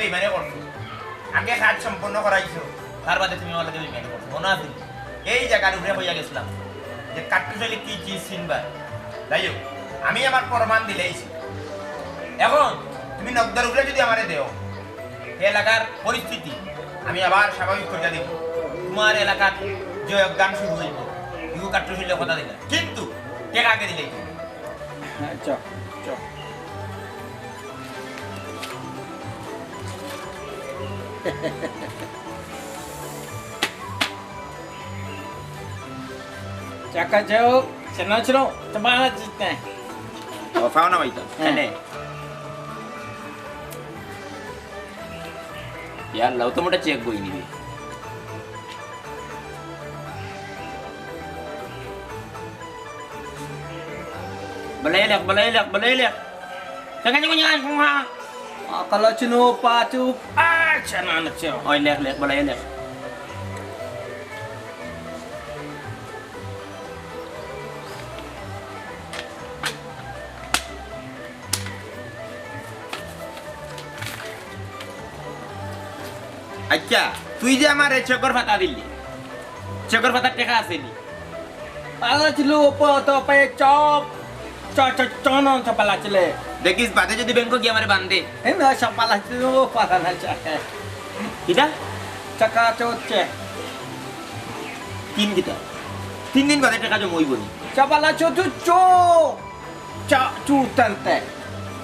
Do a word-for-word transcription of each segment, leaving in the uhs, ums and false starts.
বেইমানি করছো। আগে কাজ সম্পন্ন করাইছো, তার বাদে তুমি আমার লগে বেইমানি করছো। মনো আছে? এই জাগার উপরে কইয়া গেছিলাম যে কাট্টুশ আলী কি চিজ চিনবা। যাই হোক, আমি আমার প্রমাণ দিলাইছি। এখন তুমি নগদর উপরে যদি আমারে দেও, এই এলাকার পরিস্থিতি আমি আবার স্বাভাবিক করিয়া দিব। তোমার এলাকার যে অজ্ঞান শুরু হইব, ইউ কাট্টুশ আলী কথা দিলাম, কিন্তু টেকা আগে দিলেই তুমি। আচ্ছা, আচ্ছা। চাকা যাও, সেনা ছিল, তোমার জিততে। ও, পাও না ভাই তো, হ্যাঁ। এনে। ইয়ার লাও তো মোটা চেক বই নিবি। বলাই লেখ, বলাই লেখ, বলাই লেখ। Saka nyo nyo nyo. Akala chino patu. Ah, chana na chino. Oy, লেখ, লেখ, বলাই লেখ। আচ্ছা, তুই যে আমারে চেকর পাতা দিলি, চেকর পাতার টেকা আছে নি? পালা ছিল, প-, তো পে চপ, চ-, চ-, চনন তো পালা ছিলে। দেখিস, বাদে যদি ব্যাংকে গিয়া আমারে বান্ধে। এ না, সব পালা ছিল, পালা না চা। কিতা? চাকা চড়ছে। তিন কিতা? তিন দিন বাদে টেকা জমা অইবো নি? চাপালা চতুর্থ। চা-, চু টানতে।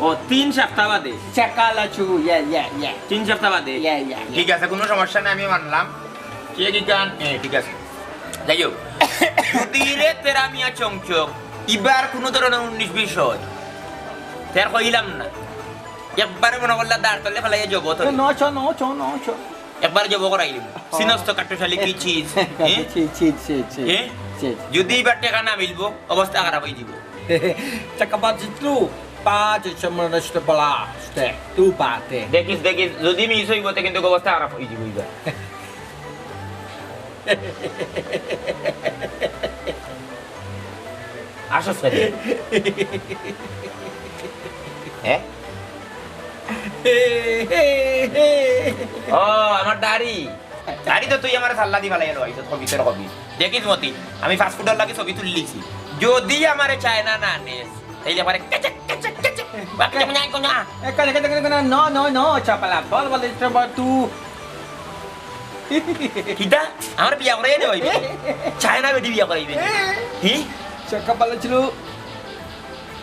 ও, তিন সপ্তাহ বাদে? সকালে চু, ইয়া, ইয়া, ইয়া। তিন সপ্তাহ বাদে? ইয়া, ইয়া, ইয়া। ঠিক আছে, কোনো সমস্যা নাই, আমি মানলাম। কে কি গান? এ, ঠিক আছে। যাই হোক। যদি রে তেরা মিয়া চংচক, ইবার কোনো ধরনের উনিশ বিশ হয়, তের কইলাম না। একবারে মনে করলা দাঁড় তলে ফেলাইয়া জবো তো। এ, ন চ, ন চ, ন চ। একবার জবো করাইলিমু। ও। সিনস্ত কাট্টুশ আলী কি চিজ? হ্যাঁ? চিজ, চিজ, চিজ, চিজ, হ্যাঁ? চিজ। যদি এবার টেকা না মিলবো, অবস্থা খারাপ হয়ে দিব। টাকা বাঁচিতলু, পাঁচ সময় নষ্ট বলা, স্টে, তু পাতে। দেখিস, দেখিস, যদি মিস হইব, তে কিন্তু অবস্থা খারাপ হয়ে দিব এবার। আসো, স্যার। হ্যাঁ? ও, আমার দাড়ি। দাড়ি তো তুই আমার সাল্লা দি ফালাই এলো, এই তো ছবি তোর ছবি। দেখিস মতি, আমি পাসপোর্টর লাগি ছবি তুললিছি। যদি আমারে চায়না না নেস, তাইলে আমারে কেচে, কেচে, কেচে, বাকি যখন যাই কোনা। এ, কেচে, কেচে, কেচে, কেচে, no, no, no, চাপালা, বল, বল, ইসটা বল, তু। কিতা? আমার বিয়া করাই দে ভাই। চায়না বেটি বিয়া করাইবে। হি? চাকা পালা ছিল।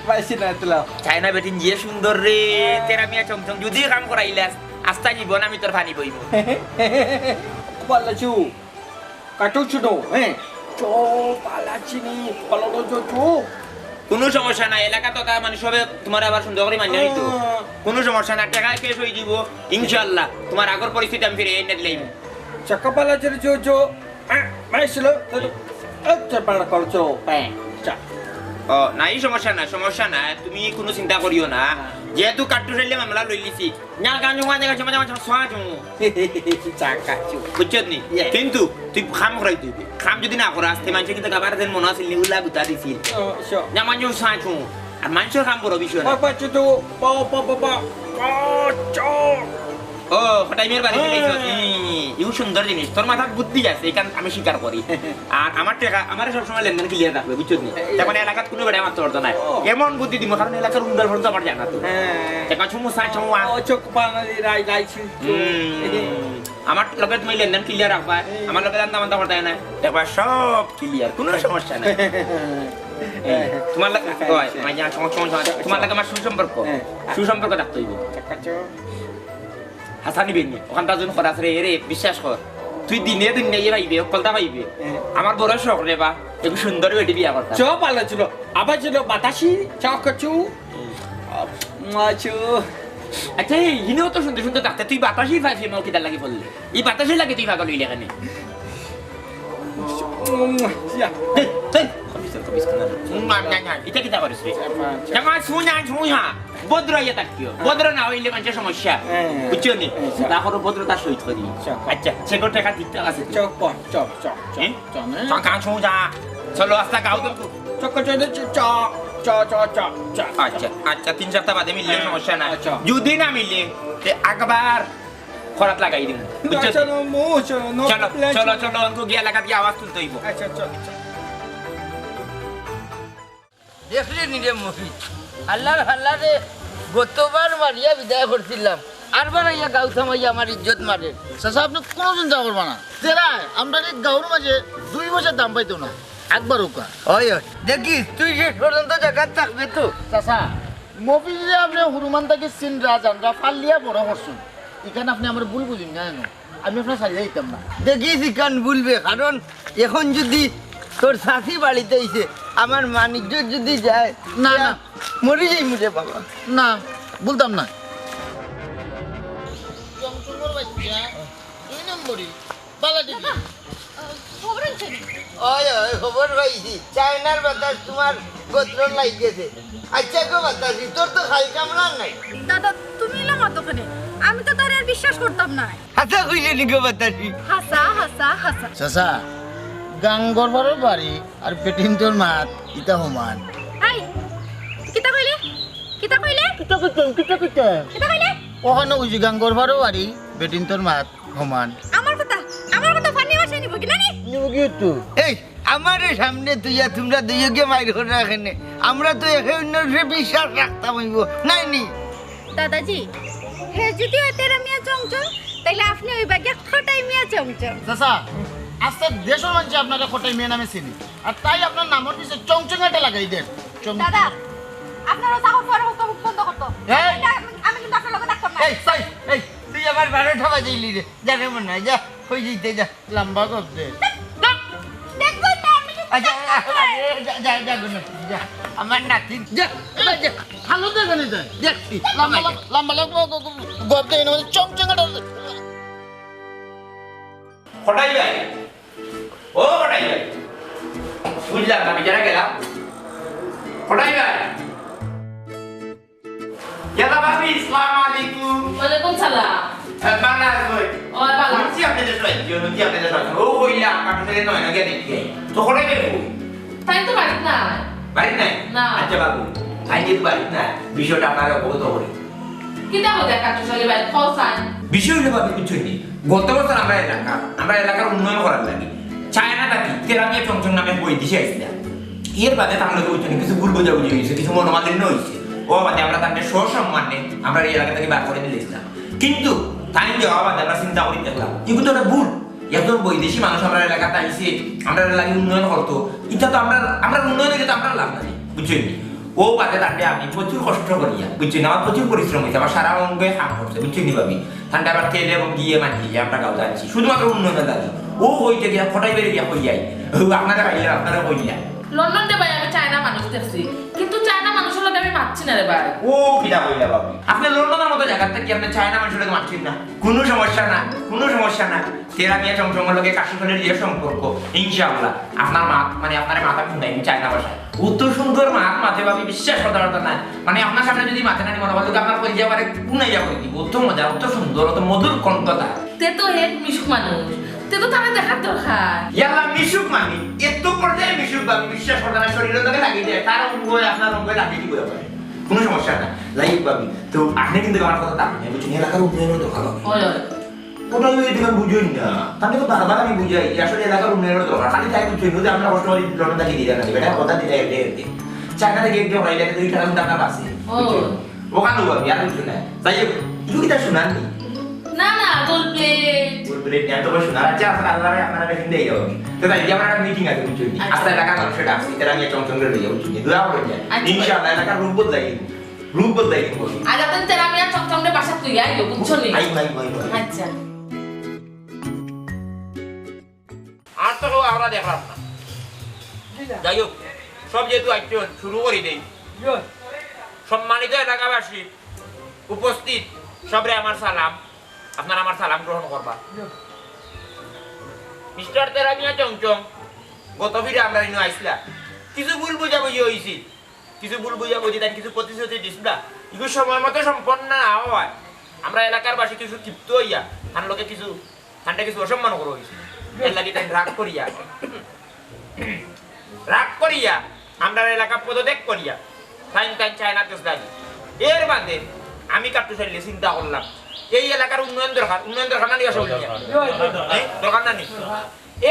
পাইছি না, তুলা। চায়না বেটিন যে সুন্দর রে, হ্যাঁ। তেরা মিয়া চমচম, যদি কাম করাইলাস, আস্তা জীবন আমি তোর পানি বইব। পালা চু। কাটো চুটো, হ্যাঁ। চো, পালা চিনি, পালা তো চো, চো। কোনো সমস্যা নাই, এলাকা তো তা মানুষ হবে, তোমার আবার সুন্দর করে মানিয়ে নিত। হ্যাঁ। কোনো সমস্যা না, টাকা শেষ হয়ে দিব, ইনশাআল্লাহ। তোমার আগর পরিস্থিতি আমি ফিরে এনে দিলাম। চাকা পালা চুরি চো, চো। হ্যাঁ, ভাই ছিল, তো, তো, তো, পালা করো, চো, প্যাঁ, চা। ও, না, এই সমস্যা না, সমস্যা না, তুমি কোনো চিন্তা করিও না। হ্যাঁ। যেহেতু কাট্টু সাইলে মামলা লইলিছি, না, গান, গান, গান, গান, গান, সোয়া চুমু। চা খাচ্ছু। বুঝছত নি? ইয়ে। কিন্তু তুই কাম করাই দিবি। কাম যদি না করাস, তে মানুষে কিন্তু আবার যেন মনে আছিল, নিউলা গুতা দিছিল। ও, sure। না, মানুষ সোয়া চুমু। আর মানুষের কাম বড় বিষয় না। বাবা, চুদু, বাবা, বাবা, বাবা, চো। ও, ফটাইমের বাড়ি থেকে হ্যাঁ। এসো। ই, ইউ সুন্দর জিনিস। তোর মাথার বুদ্ধি আছে, এখান আমি স্বীকার করি। আর আমার টাকা, আমার সবসময় লেনদেন ক্লিয়ার রাখবে, বুঝছো নি? এই তখন এলাকাত কোনো বেটা মারতে পারতো না। ও। এমন বুদ্ধি দিব, কারণ এলাকার উন্ডাল ফন্ডাল আমার জানা তো। হ্যাঁ। টাকা ছুমু, সাই ছুমু, আ। ও, চোখ পানা, ই, রাই, রাই, চু, চু। হুম। আমার লগে তুমি লেনদেন ক্লিয়ার রাখবা, হুম। আমার লগে ধান্দা মান্দা করতে না। দেখবা সব ক্লিয়ার, কোনো সমস্যা নাই। হুম। তোমার লগে, আচ্ছা। ওই, আমার যা, সমস্যা, সমস্যা, তোমার লগে আমার সুসম্পর্ক, হ্যাঁ। সুসম্পর্ক রাখতে হইব। আচ্ছা। হাসানি বেনি, ওখানটা জন করাস রে, এরে, বিশ্বাস কর। তুই দিনে দিনে ইয়ে পাইবে, অকলতা পাইবে। হ্যাঁ। আমার বড় শখ রে বা, একটু সুন্দর বেটি বিয়া করতাম। চো ভালো ছিল, আবার ছিল বাতাসি, চা কচু, হুম। মা চু। আচ্ছা, এই হিনেও তো শুনতে শুনতে থাকতে, তুই বাতাসি পাইছিস, আমার কিতার লাগি বললে? এই বাতাসের লাগি তুই পাগল হইলে কেন? উম, ইয়া। এই, এই, কমিস না, কমিস না। উম, না, না, না। এটা কিতা করিস রে? আচ্ছা। জামা, শুন না, শুন না। ভদ্র হইয়া থাকিও। ভদ্র না হইলে মানুষের সমস্যা। হ্যাঁ। বুঝছো নি? আচ্ছা। না করো ভদ্রতা সহিত করি। আচ্ছা। আচ্ছা, সে করে টাকা দিতে আছে তো। চক, চক, চক, চক, হুম? চক, না? চক, চক, চক, চক। চলো, আস্তা গাও তো। চক, চক, চক, চক, চক, চক, চক। আচ্ছা, আচ্ছা, তিন সপ্তাহ বাদে মিললে হ্যাঁ। সমস্যা না। আচ্ছা। যদি না মিলে, তে একবার খরাত লাগাই দিমু, বুঝছো? আচ্ছা, no, no, no, চলো, চলো, চলো, অনকু গিয়া এলাকাত গিয়া আওয়াজ তুলতে অইবো। আচ্ছা, চলো, চলো। দেখলে নি রে মফিজ, আল্লার হাল্লারে গতবার মারিয়া বিদায় করছিলাম, আরবার আইয়া গাউ থামাইয়া আমার ইজ্জত মারে। চাচা, আপনে কুনু চিন্তা করবা না, তেরায় আমরারে গাউর মাঝে দুই পয়সার দাম পাইতো না, একবার উকা। ওই, ওই, দেখিস, তুই শেষ পর্যন্ত জাগাত থাকবে তো। চাচা, মফিজরে আপনে হুরুমান থাকি চিনরা, জানরা, ফালিয়া বড় করছইন, ইখান আপনে আমার ভুল বুঝইন না কেনে? আমি আপনার ছাড়িয়া দিতাম না। দেখিস ইখান বলবে, কারণ এখন যদি তোর চাচি বাড়িত আইছে, আমার মানিক যদি যায়, না, না। মরি যাইমু রে বাবা। না, বলতাম না। জমজমর বাচ্চা, দুই নম্বরই, বালা দেখি। খবর আনছেন? ওই, ওই, খবর পাইছি। চায়নার বাতাস তোমার গোত্র লাগিয়েছে। আচ্ছা গো বাতাসি, তোর তো খাই কামড়ার নাই। দাদা, তুমি এলা মাতো কেনে? আমি তো তারে আর বিশ্বাস করতাম না। হাছা কইলে নি গো বাতাসি? হাছা, হাছা, হাছা। চাচা, গাঙ্গর বারো বাড়ি আর বেটিন্তর মাত ইতা সমান। এই, কিতা কইলে? কিতা কইলে? কিতা কইতাম? কিতা কইতাম? কিতা কইলে? ওখানে ওই যে গাঙ্গর বারো বাড়ি, বেটিন্তর মাত সমান। আমার কথা, আমার কথা ফানি ভাষায় নিব কি না নি? নিব কি তো? এই, আমারে সামনে তুইয়া তোমরা দুইওগে মাইর কররা কেনে। আমরা তো একে অন্যরে বিশ্বাস রাখতাম অইবো, নায় নি? দাদাজি, হে যদি অয় তেরা মিয়া চংচং, তাইলে আপনে অইবা গিয়া খটাই মিয়া চংচং। চাচা, আস্তা দেশর মানষে আপনারে খটাই মিয়া নামে চিনে। আর তাই আপনার নামর পিছে চংচং এটা লাগাই দেন। চং- দাদা, আপনার অউ চাকর ফুয়ার হুকুম বন্ধ করতো। এই! আমি, আমি কিন্তু আপনার লগে থাকতাম না। এই, সাই, এই, তুই আমার বারোটা বাজাইলি রে। যা রে মনে হয়, যা, কই যাইতে যা। লম্বা গপ দে। দেখুন না, আমি কিন্তু আচ্ছা, আরে, যা, যা, যা, গো নাতি, যা। আমার নাতিন, যা, এবার যা। ভালো দেখে নি যায়, দেখছি। লম্বা, লম্বা, লম্বা, লম্বা, গপ দে, এনে চং চং এটা। কটাই ভাই? ও কটাই ভাই? বুঝলাম না, আমি যারা গেলাম। কটাই ভাই? ইয়ালা ভাবি, আসসালামু আলাইকুম। ওয়ালাইকুম সালাম। এ, বালা আছো? ও, বালা। হুনছি আপনে দেশো আইছইন, হুনছি আপনে দেশো আইছইন। ও কইলা, আপনার সাথে নয় না গিয়া দেখি আই। তো কটাই ভাই কই? তাইন তো বাড়িত নাই। বাড়িত নাই? না। আচ্ছা বাবু, তাইন যেহেতু বাড়িত নাই, বিষয়টা আপনারে অবগত করি। কিতা কথা কাটু চলে ভাই, কও চাই। বিষয় অইলো ভাবি, বুঝছইন নি? গত বছর আমরা এলাকা, আমরা এলাকার উন্নয়ন করার লাগি চায়না থাকি তেরা মিয়া চংচং নামে বৈদেশি আইছিলা। এর বাদে তার লগে বুঝছইন নি, কিছু ভুল বোঝাবুঝি অইছে, কিছু মনোমালিন্য অইছে। ও বাদে আমরা তারে সসম্মানে আমরা এই এলাকা থাকি বার করি দিলাইছিলাম। কিন্তু তাইন যাওয়া বাদে আমরা চিন্তা করি দেখলাম, ইগু তো একটা ভুল। একজন বৈদেশি মানুষ আমরার এলাকাত আইছে, আমরার লাগি উন্নয়ন করতো, ইটা তো আমরার, আমরার উন্নয়ন অইলে তো আমরার লাভ নাই, বুঝছইন নি? ও বাদে তারে আমি প্রচুর কষ্ট করিয়া, বুঝছইন নি? আমার প্রচুর পরিশ্রম অইছে, আমার সারা অঙ্গে কাম করছে, বুঝছইন নি ভাবি? তারে আবার তেল এবং ঘিয়ে মাখিয়ে আমরা গাঁও যাচ্ছি, শুধুমাত্র উন্নয়নের লাগি। ও কইতে গিয়া, কটাই ভাইরে গিয়া কইয়াই, ও আপনারে পাইলে, আপনারে কইলা। লন্ডন রে ভাই, আমি চায়না মানুষ দেখছি, কিন্তু চায়না মানুষর লগে আমি মাতছি না রে ভাই। ও কিতা কইলা ভাবি? আপনে লন্ডনর মতো জাগাত থাকি আপনে চায়না মানুষর লগে মাতছইন না? কুনু সমস্যা না, কুনু সমস্যা না। তেরা মিয়া চংচংর লগে কাশিখলের যে সম্পর্ক, ইনশাআল্লাহ, আপনার মাত, মানে, আপনারে মাত আমি হুনাইমু চায়না ভাষায়। অত সুন্দর মাত মাতে ভাবি, বিশ্বাস করতে পারতাম না। মানে, আপনার সামনে যদি মাতে না নি মনে হয়, আপনার কলিজা বারে কুনাইয়া করি দিব। অত মজা, অত সুন্দর, অত মধুর কণ্ঠ তার। তে তো এক মিশুক মানুষ, তে তো তারে দেখার দরকার। ইয়াল্লা, মিশুক মানে, এত পর্যায়ে মিশুক ভাবি, বিশ্বাস করতে না, শরীরর লগে লাগি যায়, তার অঙ্গ আপনার অঙ্গে লাগি দিব এবার। কুনু সমস্যা না, লাইক ভাবি। তো আপনে কিন্তু আমার কথা থাকবেন, বুঝছইন, এলাকার উন্নয়নর দরকার ভাবি। ওই, ওই। ওটা ওই এদিকে বুঝইন না। তারে তো বারবার আমি বুঝাই যে আসলে এলাকার উন্নয়নর দরকার। খালি তাই বুঝছইন যে আমরা কষ্ট করি লন্ডন থাকি দিরা না, বেটা কথা দিরা এমনি এমনি। চায়না থাকি একজন ভাই লাগে দুই টাকা দাম আছে। ও। বুঝছইন? ওখানে ভাবি, আর বুঝছইন না। যাই হোক, কিছু কিতা শুনার নি? না, না, গোল প্লেট। গোল প্লেট নিয়ে তো শুনার আছে, আসলে আল্লাহ ভাই আপনারা বেশি দিয়ে যাবো। তো তাই যে আমার একটা মিটিং আছে, বুঝছইন নি? আচ্ছা। আস্তা এলাকার মানুষরে ডাকছি, তারা নিয়ে চমচম করে দিয়ে, বুঝছইন নি? দোয়া করে যায়। আচ্ছা। ইনশাআল্লাহ এলাকার রূপ বদলাই দিব। রূপ বদলাই দিব। আজ আপনি তেরা মিয়া চমচমরে বাসাত লইয়া আইও, বুঝছো নি? আইবো, আইবো, আইবো। আচ্ছা। আর তো কেউ আমরা দেখলাম না। জি না। যাই হোক, সব যেহেতু আইছইন, শুরু করি দেই। জি। সম্মানিত এলাকাবাসী, উপস্থিত সবরে আমার সালাম, আপনারা আমার সালাম গ্রহণ করবা। জি। মিস্টার তেরা মিয়া চংচং, গত ফিরে আমরা ইনো আইছিলা, কিছু ভুল বুঝাবুঝি অইছিল, কিছু ভুল বুঝাবুঝি, তাইন কিছু প্রতিশ্রুতি দিছিলা, ইগু সময় মতো সম্পন্ন না অওয়ায় আমরা এলাকার বাসী কিছু ক্ষিপ্ত অইয়া তান লগে কিছু, তানরে কিছু অসম্মান করা অইছে। এর লাগি তাইন রাগ করিয়া, রাগ করিয়া আমরার এলাকা পদত্যাগ করিয়া তাইন, তাইন চায়নাত গেছলা। এর বাদে আমি কাট্টু চাইলে চিন্তা করলাম, এই এলাকার উন্নয়ন দরকার, উন্নয়ন দরকার না নি বা সবুজ মিয়া? দরকার। হ্যাঁ? দরকার না নি?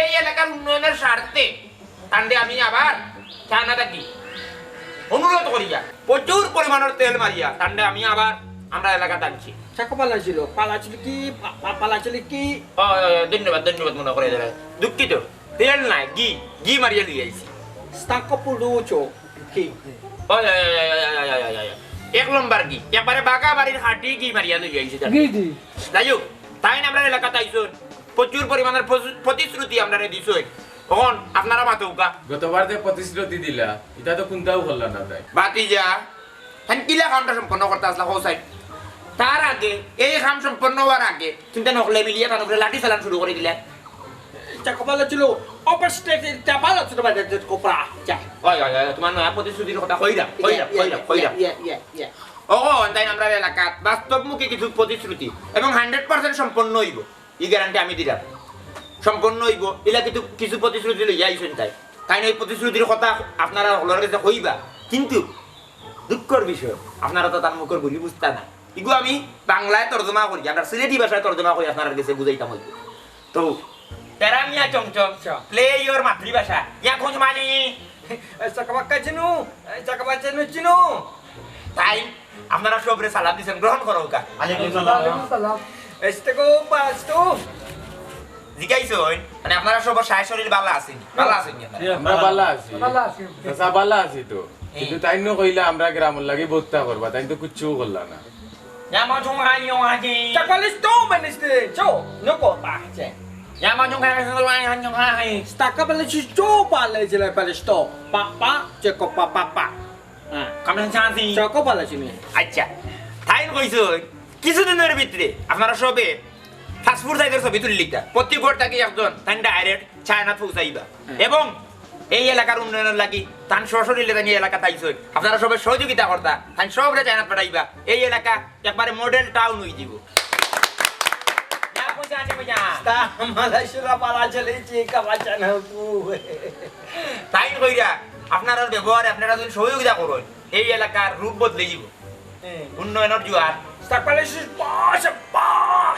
এই এলাকার উন্নয়নের স্বার্থে তানরে আমি আবার চায়না থাকি অনুরোধ করিয়া প্রচুর পরিমাণর তেল মারিয়া তানরে আমি আবার আমরা এলাকাত আনছি। চাকা পালাইছিল, পালাইছিল কি? পা-, পা-, পালাইছিল কি? ও, ও, ও, ধন্যবাদ, ধন্যবাদ মনে করে দিলে। দুঃখিত, তেল নাই, ঘি, ঘি মারিয়া লই আইছি। স্টাকো পুরুচো, কি? ও, ও, ও, ও, ও, ও, ও, ও। এক নম্বর ঘি, একবারে বাগা বাড়ির খাঁটি ঘি মারিয়া লই আইছি। ঘি, ঘি। যাই হোক, তাইন আমরার এলাকাত আইছইন, প্রচুর পরিমাণের প্রতি-, প্রতিশ্রুতি আমরারে দিছইন। অখন আপনারা মাতউক্কা। গতবার যে প্রতিশ্রুতি দিলা, ইটা তো কুনটাও করলা না তাইন। ভাতিজা, তাইন কিলা কামটা সম্পন্ন করতা আছলা, কও চাই? তার আগে, এই কাম সম্পন্ন অওয়ার আগে, তুমি তান হকলে মিলিয়া তান উপরে লাঠি চালান শুরু করি দিলা। চাকা পালাইছিল, ওভারস্টেক, চাকা পালাইছিল, মানে, যে কোপরা, যা। ওই, ওই, ওই, তোমার নয়া প্রতিশ্রুতির কথা কইরা, কইরা, ইয়া, ইয়া, কইরা, ইয়া, কইরা। ইয়া, ইয়া, ইয়া। অখন তাইন আমরার এলাকাত বাস্তবমুখী কিছু প্রতিশ্রুতি এবং হান্ড্রেড পার্সেন্ট সম্পন্ন অইবো। ই গ্যারান্টি আমি দিরাম, সম্পন্ন অইবো। ইলা কিছু, কিছু প্রতিশ্রুতি লইয়া আইছইন তাইন। তাইন এই প্রতিশ্রুতির কথা আপনারা হকলর গেছে কইবা, কিন্তু দুঃখর বিষয়, আপনারা তো তান মুখর বুলি বুঝতা না। ইগু আমি বাংলায় তর্জমা করি, আমরা সিলেটি ভাষায় তর্জমা করি, আপনারার গেছে বুঝাইতাম অইবো। তো, তেরা মিয়া চমচম, আচ্ছা। Play your মাতৃভাষা। ইয়া খোঁজ মানি। এ, চাকা বাক্কা চিনু, এ, চাকা বাক্কা চিনু, চিনু। তাইন আপনারা সবরে সালাম দিছেন, গ্রহণ করউক্কা। ওয়ালাইকুম সালাম। ওয়ালাইকুম সালাম। এস্তে কো পাস তো। জিগাইছইন, মানে আপনারা সবর সায় শরীর ভালা আছইন? ভালা আছইন নি আপনারা? জি, আমরা ভালা আছি। ভালা আছি। চাচা, ভালা আছি তো। হ্যাঁ। কিন্তু তাইন নু কইলা আমরা গ্রামর লাগি বত্তা করবা, তাইন তো কিচ্ছু করলা না। ইয়া মা জুং হাই ইয়ো হাই। চাকা লিস্টো মেনিস্তে, চো, নুকো পা, চে। ইয়া মা জুং হাই, হাই, হাই, হাই, হাই। স্টাকা পালে চি চো পালে জেলা পালে স্টো। পা, পা, চে কো পা, পা, পা। হ্যাঁ। কামে চান্সি। চকো পালা চিনি। আচ্ছা, তাইন কইছইন, কিছুদিনর ভিতরে আপনারা সবে পাসপোর্ট সাইজর ছবি তুলিলিতা। প্রতি ঘর থাকি একজন, তাইন direct চায়নাত পৌঁছাইবা। হ্যাঁ। এবং এই এলাকার উন্নয়নর লাগি, তান সশরীরে তাইন এই এলাকাত আইছইন। আপনারা সবে সহযোগিতা করতা, তাইন সবরে চায়নাত পাঠাইবা। এই এলাকা একবারে model town অইযিবো। যা পয়সা আছে, পয়সা। তা মালয়েশিয়া পালা চলেছে, কামাচা না হবু। তাইন কইরা, আপনারার ব্যবহারে আপনারা যদি সহযোগিতা করইন, এই এলাকার রূপ বদলে যিবো। হ্যাঁ। উন্নয়নর জোয়ার। সাকপালে শিস বাহ, বাহ।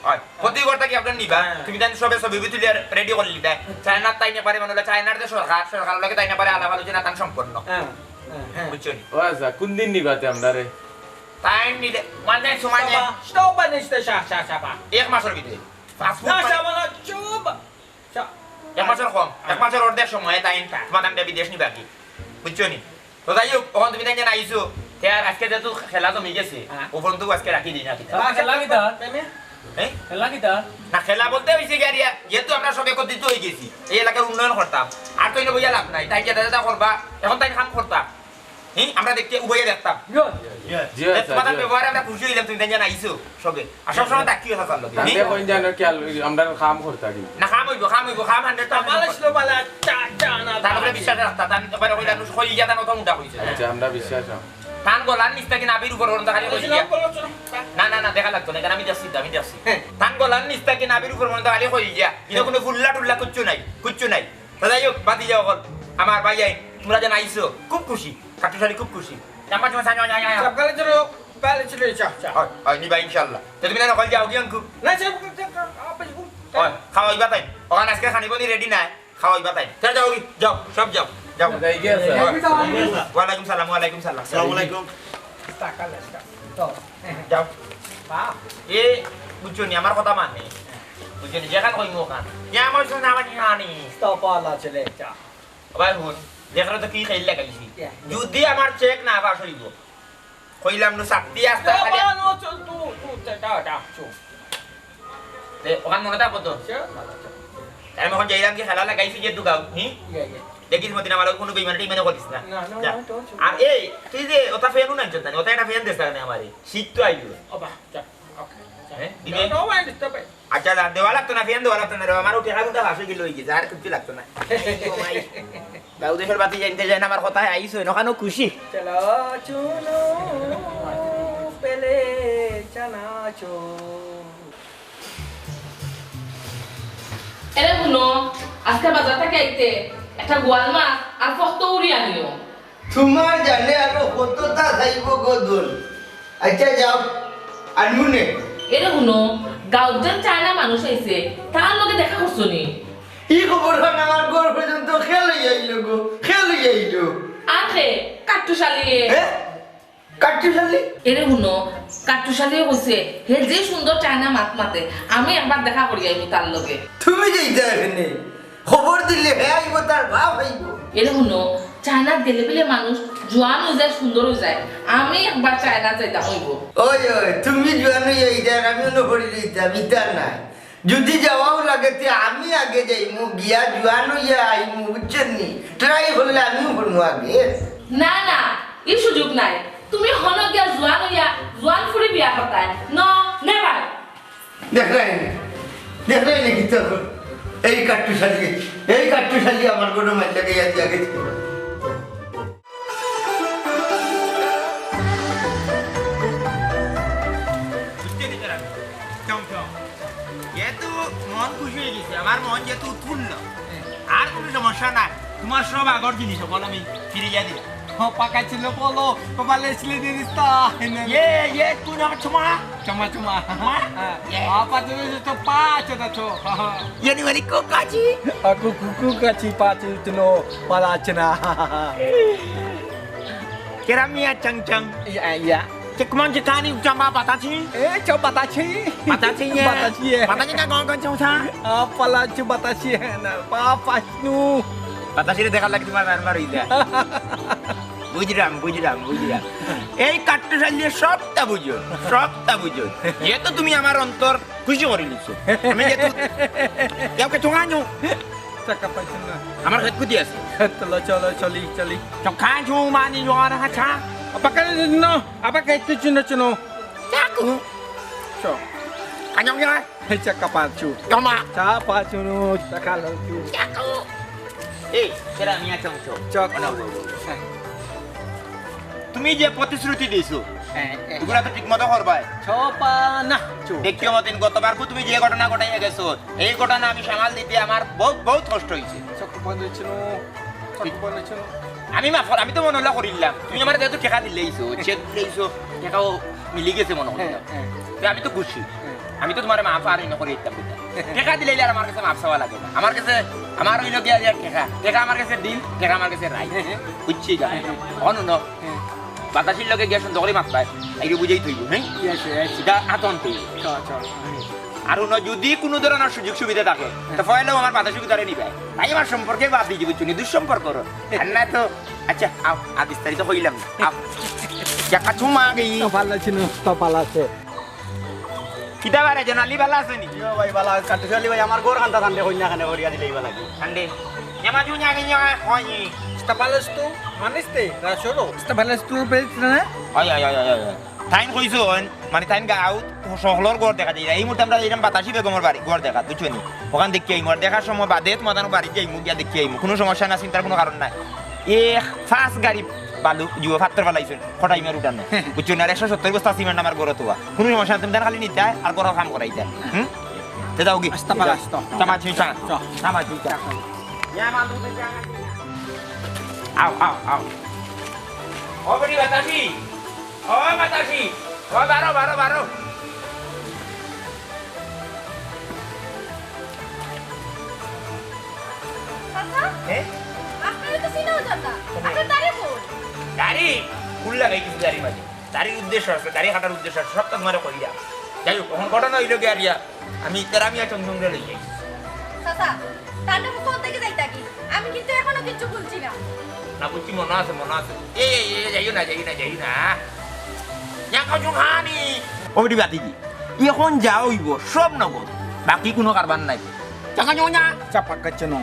হয়, প্রতি ঘর থাকি আপনারা নিবা। হ্যাঁ। তুমি তাইন সবে ছবি তুলিয়া ready করিলিতায়। চায়নার তাইন এপারে মানে হলো চায়নার যে সরকার, সরকারর লগে তাইন এপারে আলাপ আলোচনা তান সম্পন্ন। হ্যাঁ, হ্যাঁ, হ্যাঁ। বুঝছো নি? ও আচ্ছা, কোন দিন নিবাতে আমরারে? তাইন নিলে, মানে সময় নেই। Stop, stop, stop, stop, stop। এক মাসর ভিতরে। পাসপোর্ট না, মানে সাবানা, চুপ। এক মাসর কম, এক মাসর অর্ধেক সময় তাইন তোমার তানরে বিদেশ নিবা কি? বুঝছো নি? তো যাই হোক, অখন তুমি তাইন যেন আইছো, তে আর আজকে যেহেতু খেলা জমি গেছে, হ্যাঁ। ও পর্যন্ত আজকে রাখি দিই না কিতা? না, খেলা কিতা? হ্যাঁ? খেলা কিতা? না, খেলা বলতে অইছে কি আর ইয়া, যেহেতু আমরা সব একত্রিত অই গেছি, এই এলাকার উন্নয়ন করতাম, আর তো এনে বইয়া লাভ নাই, তাইন যেটা যেটা করবা, এখন তাইন কাম করতা। হি, আমরা দেখতে উভয়ে দেখতাম। জি, এ, আচ্ছা, তোমার জি। ব্যবহারে আমরা খুশি অইলাম, তুমি তাইন যেন আইছো সবে। আর সব সময় তাকিও চাচার লগে। তাতে হি? কইন যেন কি আল-, আমরা কাম করতা কি? না, কাম অইবো, কাম অইবো, কাম hundred percent। বালা ছিল, বালা, চা, চা, না, তার উপরে বিশ্বাস রাখতা, তান উপরে কইলা, নুস কই গিয়া, তান অত মোটা কইছে। আচ্ছা, আমরা বিশ্বাস রাখ। তান গলার নিচ থাকি নাভির উপর পর্যন্ত খালি কই গিয়া। না, না, না, দেখা লাগতো না, এটা আমি দেখছি, আমি দেখছি। হ্যাঁ। তান গলার নিচ থাকি নাভির উপর পর্যন্ত খালি কই গিয়া। এটা কোনো ফুল্লা টুল্লা কিচ্ছু নাই, কিচ্ছু নাই। তো যাই হোক, বাদ দিয়া অকল, আমার ভাইয়াইন, তোমরা যেন আইছো, খুব খুশি। কাট্টুশালী খুব খুশি। জামা চুমা সাজা, যা, যা, যা। সকালে চলো, কালে চলো, চা, চা। হয়, হয়, নিবা ইনশাআল্লাহ। তো তুমি না হল যাও, কি আনকু? না, সে, সে, সে, আপনি বল। হয়, খাওয়াইবা তাইন। অখান আজকে খানিবনি ready নাই, খাওয়াইবা তাইন। চল, যাও, যাও, সব যাও, যাও। যাই গিয়া, স্যার। হয়। ওয়ালাইকুম সালাম, ওয়ালাইকুম সালাম। আসসালামু আলাইকুম। টাকা লেখা। তো। যাও। বাহ। এ, বুঝছো নি, আমার কথা মানে। বুঝছো নি, যেখান কইমু ওখান। ইয়া, আমার শুনে আমার জানি। তো পালা চলে, চা। ভাই হুন, দেখলে তো কি খেল লাগাইছি। ইয়া। যদি আমার চেক না পাস অইবো, কইলাম নু চাকরি আস্তা ও, খালি। বাবা, নো, চল, তু, তু, যা, যা, যা, চল। তে, ওখান মনে থাকবো তো? চল, বাবা, চল। আমি এখন যাইলাম কি খেলা লাগাইছি যে দুগাও, হি? ইয়া, ইয়া। দেখিস মতিন আমার কোনো বেইমানি টিমানি করিস না। না, না, যা। না, চল, চল। আর এই, তুই যে ওটা ফ্যান উনান চলতে, ওটা একটা ফ্যান দেস না আমারে। শীত তো আইলো। ও, বাহ, যা। ওকে, যা। হ্যাঁ? দিবে? No, no, I understand, ভাই। আচ্ছা, যা, দেওয়া লাগতো না, ফ্যান দেওয়া লাগতো না রে, আমারও টেকা গুনটা ফাঁসে গেল হয়ে গেছে, আর কিচ্ছু লাগতো না। ও ভাই, দাউদেশ্বর বাতি জানতে যায় না, আমার কথায় আইসো, এখানেও খুশি। চলো চুনু, পেলে চানাচুর। এরে হুনো, আজকে বাজার থাকি আইতে একটা গোয়াল মাছ আর ফক্ত উড়ি আনিও। তোমার জানে আরো কতটা চাইব গো দোল। আচ্ছা যাও, আনমুনে। এরে হুনো, গাঁওত যেন চায়না মানুষ আইছে, তার লগে দেখা করছো নি? ই খবর খান আমার ঘর পর্যন্ত কে লইয়া আইলো গো, কে লইয়া আইলো? আর কে? কাট্টুশালিয়ে। হে? কাট্টুশালি? এরে হুনো, কাট্টুশালিয়ে কইছে, হে যে সুন্দর চায়না মাত মাতে, আমি একবার দেখা করি আইমু তার লগে। তুমি যাইতা এখানে? খবর দিলে হে আইবো, তার বাপ আইবো। এরে হুনো, চায়নাত গেলে বিলে মানুষ জোয়ান অই যায়, সুন্দর অই যায়। আমি একবার চায়নাত যাইতাম অইবো। ওই, ওই, তুমি জোয়ান অইয়া যাইতায়, আমি অনো পড়ি যাইতাম, ইতা নায়। যদি যাওয়াও লাগে, তে আমি আগে যাইমু, গিয়া জোয়ান অইয়া আইমু, বুঝছইন নি? Try করলে আমিও করমু আগে। না, না, ই সুযোগ নাই। তুমি হনো গিয়া জোয়ান অইয়া, জোয়ান ফুরি বিয়া করতায়। No, never। দেখরায় নি, দেখরায় নি কিতা অখন? এই কাট্টুশালি, এই কাট্টুশালি আমার ঘরো মাইর লাগাইয়া দিয়া গেছে। বুঝতে দিতে রাখো। চম চম। এ তো মন খুশি অই গেছে, আমার মন যেহেতু উৎফুল্ল। আর কোনো সমস্যা নাই, তোমার সব আগর জিনিস অকল আমি ফিরাইয়া দিলাম। ও পাকা ছিল বলো, কপালে ছিল দিরিস্তা। ইয়ে, ইয়ে, কোন আমার চুমা? চুমা, চুমা। চুমা? হ্যাঁ। ইয়ে। আপা তুমি তো পাঁচ, ওটা তো। ইয়ে নি মানে কোকাচি? আকু কুকু কাচি পাঁচ উঠলো, পালা আছে না। কেরামিয়া চং চং। ইয়া, ইয়া। Cik man cik kani ucama bataci. Eh, cok bataci. Bataci ya. Bataci ya. Bataci ka gong gong cong sa. Apalah cok bataci ya. Nah, apa nu? Bataci dia dekat lagi di mana mana ida. বুঝলাম, বুঝলাম, বুঝলাম। এই কাট্টুশালিয়ে সবটা বুঝো, সবটা বুঝো। যেহেতু তুমি আমার অন্তর খুশি করি নিছো। আমি যেহেতু কেউ কে চুঙানো। চাকা পাইছেন না। আমার হেড কুদি আছে। চলো, চলো, চলি, চলি। চোখা ঝুমানি জোয়ার হাছা। আপাকে দিন না, আপাকে একটু চিনো চিনো। চাকু। চো। কাজম জোয়ার। এই চাকা পাঁচু। জমা। চা পাঁচু নু, চাকা লচু। চাকু। এই, সেরা মিয়া চমচো। চক। অনা বল, বল, বল। তুমি যে প্রতিশ্রুতি দিছো, হ্যাঁ, হ্যাঁ। এগুলা তো ঠিক মতো করবায়। চপা না, চুপ। ব্যক্তি মতন গতবার তুমি যে ঘটনা ঘটাইয়া গেছো, এই ঘটনা আমি সামাল দিতে আমার বহুত, বহুত কষ্ট হইছে। চক্কু বন্ধ হচ্ছে না, চক্কু বন্ধ হচ্ছে না। আমি মাফ কর, আমি তো মনে হলো করিলাম। তুমি আমার যেহেতু টেকা দিলেইছো, চেক দিলেইছো, টেকাও মিলি গেছে মনে হলো। হ্যাঁ, হ্যাঁ। তে আমি তো খুশি। হ্যাঁ। আমি তো তোমার মাফ আর এনে করে দিতাম বুঝলা। টেকা দিলে আর আমার কাছে মাফ চাওয়া লাগে না। আমার কাছে, আমার হইলো গিয়া যে টেকা, টেকা আমার কাছে দিন, টেকা আমার কাছে রাই। হ্যাঁ, হ্যাঁ। বুঝছি গা? হ্যাঁ, হ্যাঁ। অনুন। হ্যাঁ। বাতাসির লগে গিয়া সুন্দর করে মাতবায়, এই যে বুঝেই থইব, হ্যাঁ? ইয়ে, ইয়ে, ইয়ে। এটা আতন থইব। চল, চল। আর হুনো, যদি কোনো ধরনের সুযোগ সুবিধা থাকে, তো পয়লাও আমার বাতাসি কুতারে নিবায়। তাই আমার সম্পর্কে বাদ দিয়ে বুঝছো নি, দুঃসম্পর্ক করো। আর না তো, আচ্ছা, আও, আর বিস্তারিত কইলাম না। আও। জাকা চুমা গেই। তো ভালো ছিল, তো ভালো আছে। কিতা বারে, জনালি ভালা আছে নি? ইয়ো ভাই, ভালা আছে। কাট্টুশালি ভাই, আমার ঘর কান্দা কান্দে কইনা খানে করিয়া দিলে ভালা কি? কান্দে। এমা জু nya nya হয়। Esta balas tu, manis te, rasoro. Esta balas tu, বেশ না? হয়, হয়, হয়, হয়, হয়। তাইন কইছইন, মানে তাইন গাঁওত সকলর ঘর দেখা যায়। এই মুহূর্তে আমরা এরকম বাতাসি বেগমর বাড়ি, ঘর দেখা, বুঝছো নি? ওখান দেখি এই ঘর দেখার সময় বাদে তোমাদের বাড়ি যাইমু, গিয়া দেখি আইমু। কোনো সমস্যা না, চিন্তার কোনো কারণ নাই। এক পাঁচ গাড়ি বালু, জুয়া, পাত্তর ফালাইছইন। কটাই মার উঠানো। বুঝছো না? আর একশো সত্তর বস্তা সিমেন্ট আমার ঘরো থোয়া। কোনো সমস্যা না, তুমি তান খালি নিতায় আর ঘরর কাম করাইতায়। হুম? তে যাও কি? আস্তা পারা, আস্তা। তামা ছুঁই চা। চা। তামা ছুঁই চা। আও, আও, আও। ও বেটি বাতাসি। ও বাতাসি। ও বারো, বারো, বারো। চাচা, হ্যাঁ? আপনারে তো চিনাও যার না। আপনার দাড়ি কই? দাড়ি? ফুল লাগাই কিছু দাড়ির মাঝে। দাড়ির উদ্দেশ্য আছে, দাড়ি কাটার উদ্দেশ্য আছে, সব তো তোমারে কইরা। যাই হোক, এখন ঘটনা হইল গিয়া রিয়া, আমি তেরা মিয়া চমচমরে লই যাই। চাচা, তার নামে কোন দিকে যাইতা কি? আমি কিন্তু এখনো কিচ্ছু খুলছি না। না, বুঝছি, মনে আছে, মনে আছে। এই, এই, এই, যাইও না, যাইও না, যাইও না। ইয়া কাজু খানি। ও বেটি বাতি দি। এখন যা হইব, সব নগদ। বাকি কোনো কারবার নাই। টাকা নেও না। চাপা কাচ্ছে না।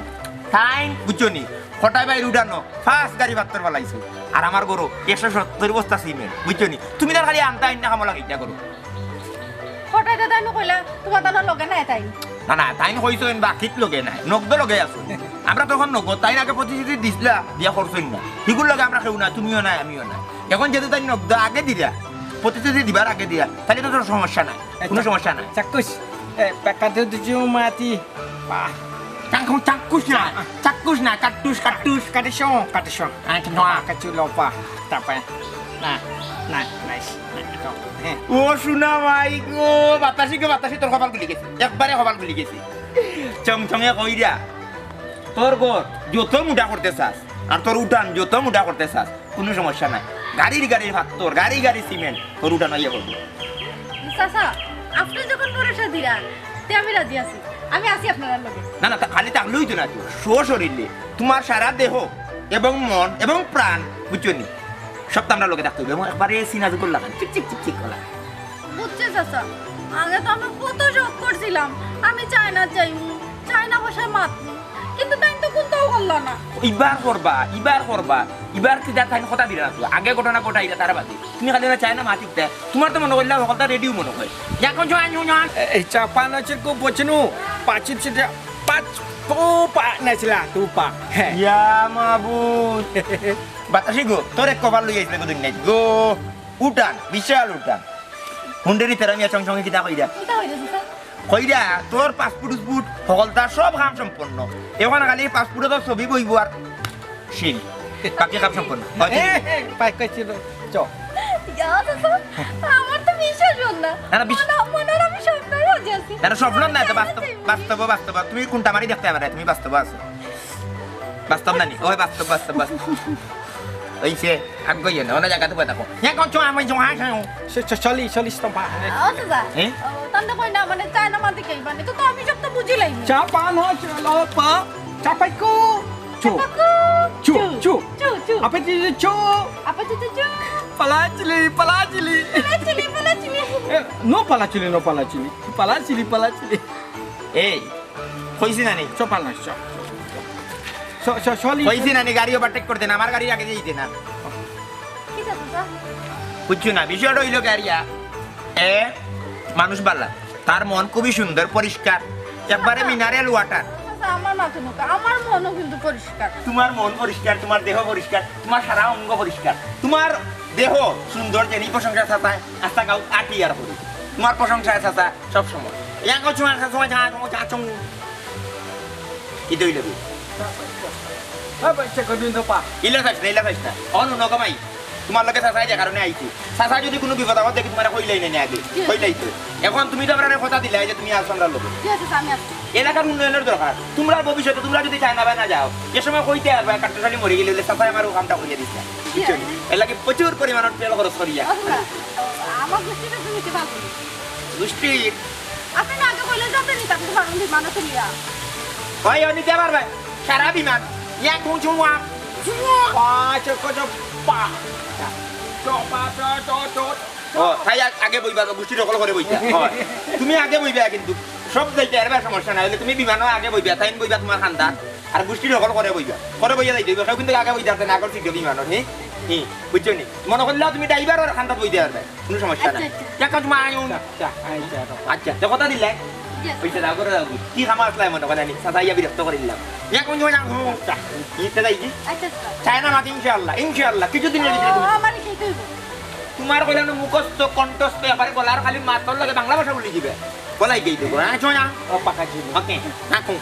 তাইন, বুঝছো নি? কটাই বাইর উঠানো, পাঁচ গাড়ি পাত্তর ফালাইছে। আর আমার ঘরো একশো সত্তর বস্তা সিমেন্ট, বুঝছো নি? তুমি তার খালি আনতা আইন না কামলা কিতা করো। কটাই দাদা আমি কইলা, তোমার দাদার লগে নাই তাই। না, না, তাইন কইছইন বাকিত লগে নাই, নগদ লগে আছো। আমরা তখন নগদ, তাইন আগে প্রতিশ্রুতি দিছলা, দিয়া করছইন না। হিগুর লগে আমরা কেউ না, তুমিও নাই, আমিও নাই। এখন যেহেতু তাইন নগদ আগে দিলা, প্রতিশ্রুতি দিবার আগে দিলা, তাইলে তো তোর সমস্যা নাই, কোনো সমস্যা নাই। চাক্ষুষ, এ, পেকাতে দুজু মাতি, বাহ। চাক্ষু-, চাক্ষুষ না, চাক্ষুষ না, কাট্টুস, কাট্টুস। কাটিস, কাটিস। আচ্ছা, নোয়া। কাচু লোপা, তারপরে, না। না, না, না, না, না। ও সোনা মাই গো, বাতাসি গো, বাতাসি, তোর কপাল খুলি গেছে, একবারে কপাল খুলি গেছে। চং চঙে কইরা, তোর ঘর যত মুটা করতে চাস, আর তোর উঠান যত মুটা করতে চাস, কুনু সমস্যা নাই। গাড়ির গাড়ির ফাত্তর, গাড়ি গাড়ি সিমেন্ট, তোর উঠান অইয়া পড়বো। চাচা, আপনে যখন ভরসা দিরা, তে আমি রাজি আছি। আমি আছি আপনারার লগে। না, না, তা খালি থাকলে অইতো না তো, সশরীরে। তুমার সারা দেহ এবং মন এবং প্রাণ, বুঝছো নি? সব তো আমরার লগে থাকতে অইবো। এবং একবারে সিনা জুকর লাগান, চিক চিক চিক চিক করা। বুঝছি চাচা, আগে তো আমি কত শখ করছিলাম, আমি চায়না যাইমু, চায়না ভাষায় মাতমু, কিন্তু তাইন তো কুন্তাও করলা না। ইবার করবা, ইবার করবা, ইবার কিতা তাইন কথা দিলা না তো। আগে ঘটনা ঘটাইলা তার বাদে। তুমি খালি না চায়না মাতিক দে। তুমার তো মনো কইলা হকলতা রেডিও মনো কয়। এখন জোয়ান, জোয়ান, জোয়ান। এই চা পান আছে গো বচনু, পাঁচিত সেটা পাঁচ পো পা নাচলা তু পা। হ্যাঁ। ইয়া মাবুদ। বাতাসি গো, তোর এক কপাল লই আইছিলে গো দুনিয়াত গো। উঠান, বিশাল উঠান। হুন্ডেরি তেরা মিয়া সঙ্গে সঙ্গে কিতা কইরা? কিতা কইরা, চাচা? কইরা, তোর পাসপোর্ট উসপোর্ট হকলতা সব কাম সম্পন্ন। এখন খালি পাসপোর্টে তোর ছবি বইবো আর সিল। বাকি কাম সম্পন্ন। হয়তো এ, এ, পাই কইছিল। চ। ইয়া, চাচা, আমার তো বিশ্বাস হল না। না, না, বিশ- মনে, মনে হয় আমি স্বপ্নই বুঝে আছি। না, না, স্বপ্ন না, এটা বাস্তব, বাস্তব, বাস্তব। তুমি কোনটা মারি দেখতে পারে, তুমি বাস্তব আছো। বাস্তব না নি? ওই বাস্তব, বাস্তব, বাস্তব। ওই সে, আগ গইয়ে না, অন্য জায়গাতে বই থাকো। হ্যাঁ, কোন সময় আমি জমা আসে? সে চ-, চল্লিশ, চল্লিশ তো পা। ও, চাচা। হ্যাঁ? ও, তান্তে কই না, মানে, চায়না মাতি কেই, মানে, তো, তো আমি সব তো বুঝিলাই না। চা পান হয়, চলো, পা। চা পাই কো? চু। চা পাই কো? চু, চু। চু, চু। আপে চি চু। আপে চি চু। পালাচিলি, পালাচিলি। পালাচিলি, পালাচিলি। এ, no পালাচিলি, no পালাচিলি। পালাচিলি, পালাচিলি। এই, কইছি না নি? চপাল না, চ। চ, চ, চলি। কইছি না নি, গাড়ি overtake করতে না, আমার গাড়ির আগে যাইতে না। ঠিক আছে, স্যার। বুঝছো না, বিষয়টা অইলো গাড়িয়া। এ, মানুষ বালা। তার মন খুবই সুন্দর, পরিষ্কার। একবারে mineral water। আচ্ছা, আমার মাথা মুখা, আমার মনও কিন্তু পরিষ্কার। তোমার মন পরিষ্কার, তোমার দেহ পরিষ্কার, তোমার সারা অঙ্গ পরিষ্কার। তোমার দেহ সুন্দর, যেনি প্রশংসা চাচায়, আস্তা গাঁও আটি আর করি। তোমার প্রশংসায় চাচা সব সময়। ইয়াঙ্গো চুমা, চুমা, চুমা, চুমা, চুমা। কি দইলে বি? হ্যাঁ, ভাই, চেক করে দিন তো পা। ইলা চাইস না, ইলা চাইস না। অন নগমাই। তোমার লগে চাচাই যে কারণে আইছি। চাচা যদি কোনো বিপদ আপদ দেখি তোমার কইলাই নেই আগে। জি। কইলাই তো। এখন তুমি তো আমরা কথা দিলাই যে তুমি আসো আমরা লোক। জি, আচ্ছা, আমি আসছি। এলাকার উন্নয়নের দরকার। তোমরা ভবিষ্যতে তোমরা যদি চায়না বায়না যাও, যে সময় কইতে পারবা, কাট্টুশালী মরে গেলে, বলে, "চাচাই আমার ও কামটা করিয়া দিছে।" জি, বুঝছো? আচ্ছা। এর লাগি প্রচুর পরিমাণ তেল খরচ করিয়া। আচ্ছা, আমার গোষ্ঠীটা তুমি কি পারবো? গোষ্ঠী? আপনি না আগে কইলে যাতে নি, তাকে তো পারবো বিমানে তুলিয়া। ভাই, ও নিতে পারবে। সারা বিমান। ইয়া, কুম, চুম, ওয়া। পা, চক, চক, পা। চ, পা, চ, চ, চ। ও, তাই আগ-, আগে বইবা, গোষ্ঠী দখল করে বইতা। হয়। তুমি আগে বইবা কিন্তু। সব যাইতে পারবে, সমস্যা নাই। হইলে তুমি বিমানও আগে বইবা, তাইন বইবা তোমার খান্দাত। আর গোষ্ঠী দখল করে বইবা। করে বইয়া যাইতে হইবে। কেউ কিন্তু আগে বইতে পারবে না, আগর সিটে বিমানও, হি? হি, বুঝছো নি? মনে করলেও তুমি ড্রাইভার আর খান্দাত বইতে পারবে। কোনো সমস্যা নাই। আচ্ছা, আচ্ছা। দেখো, তোমার আয়ুন। আচ্ছা, আচ্ছা, আচ্ছা। আচ্ছা, তো কথা দিলে? জি, আচ্ছা। পয়সা দাও করে দাও। কি খামা আসলাই মনে করে আনি? সাদা ইয়া বিরক্ত করে দিলাম। ইয়া কোন সময় যাবো? আচ্ছা। নিতে যাই কি? আচ্ছা, আচ্ছা। চায়না মাছ ইনশাআল্লাহ, ইনশাআল্লাহ। কিছুদিনের ভিতরে তুমি ও, আমার কি কইবো? তোমার কইলাম না মুখস্থ, কণ্ঠস্থ, এবারে গলার খালি মাতর লগে বাংলা ভাষা বলি দিবে। বলাই গেই দেবো, হ্যাঁ, সোনা? ও, পাকা ছিল। ওকে, রাখো।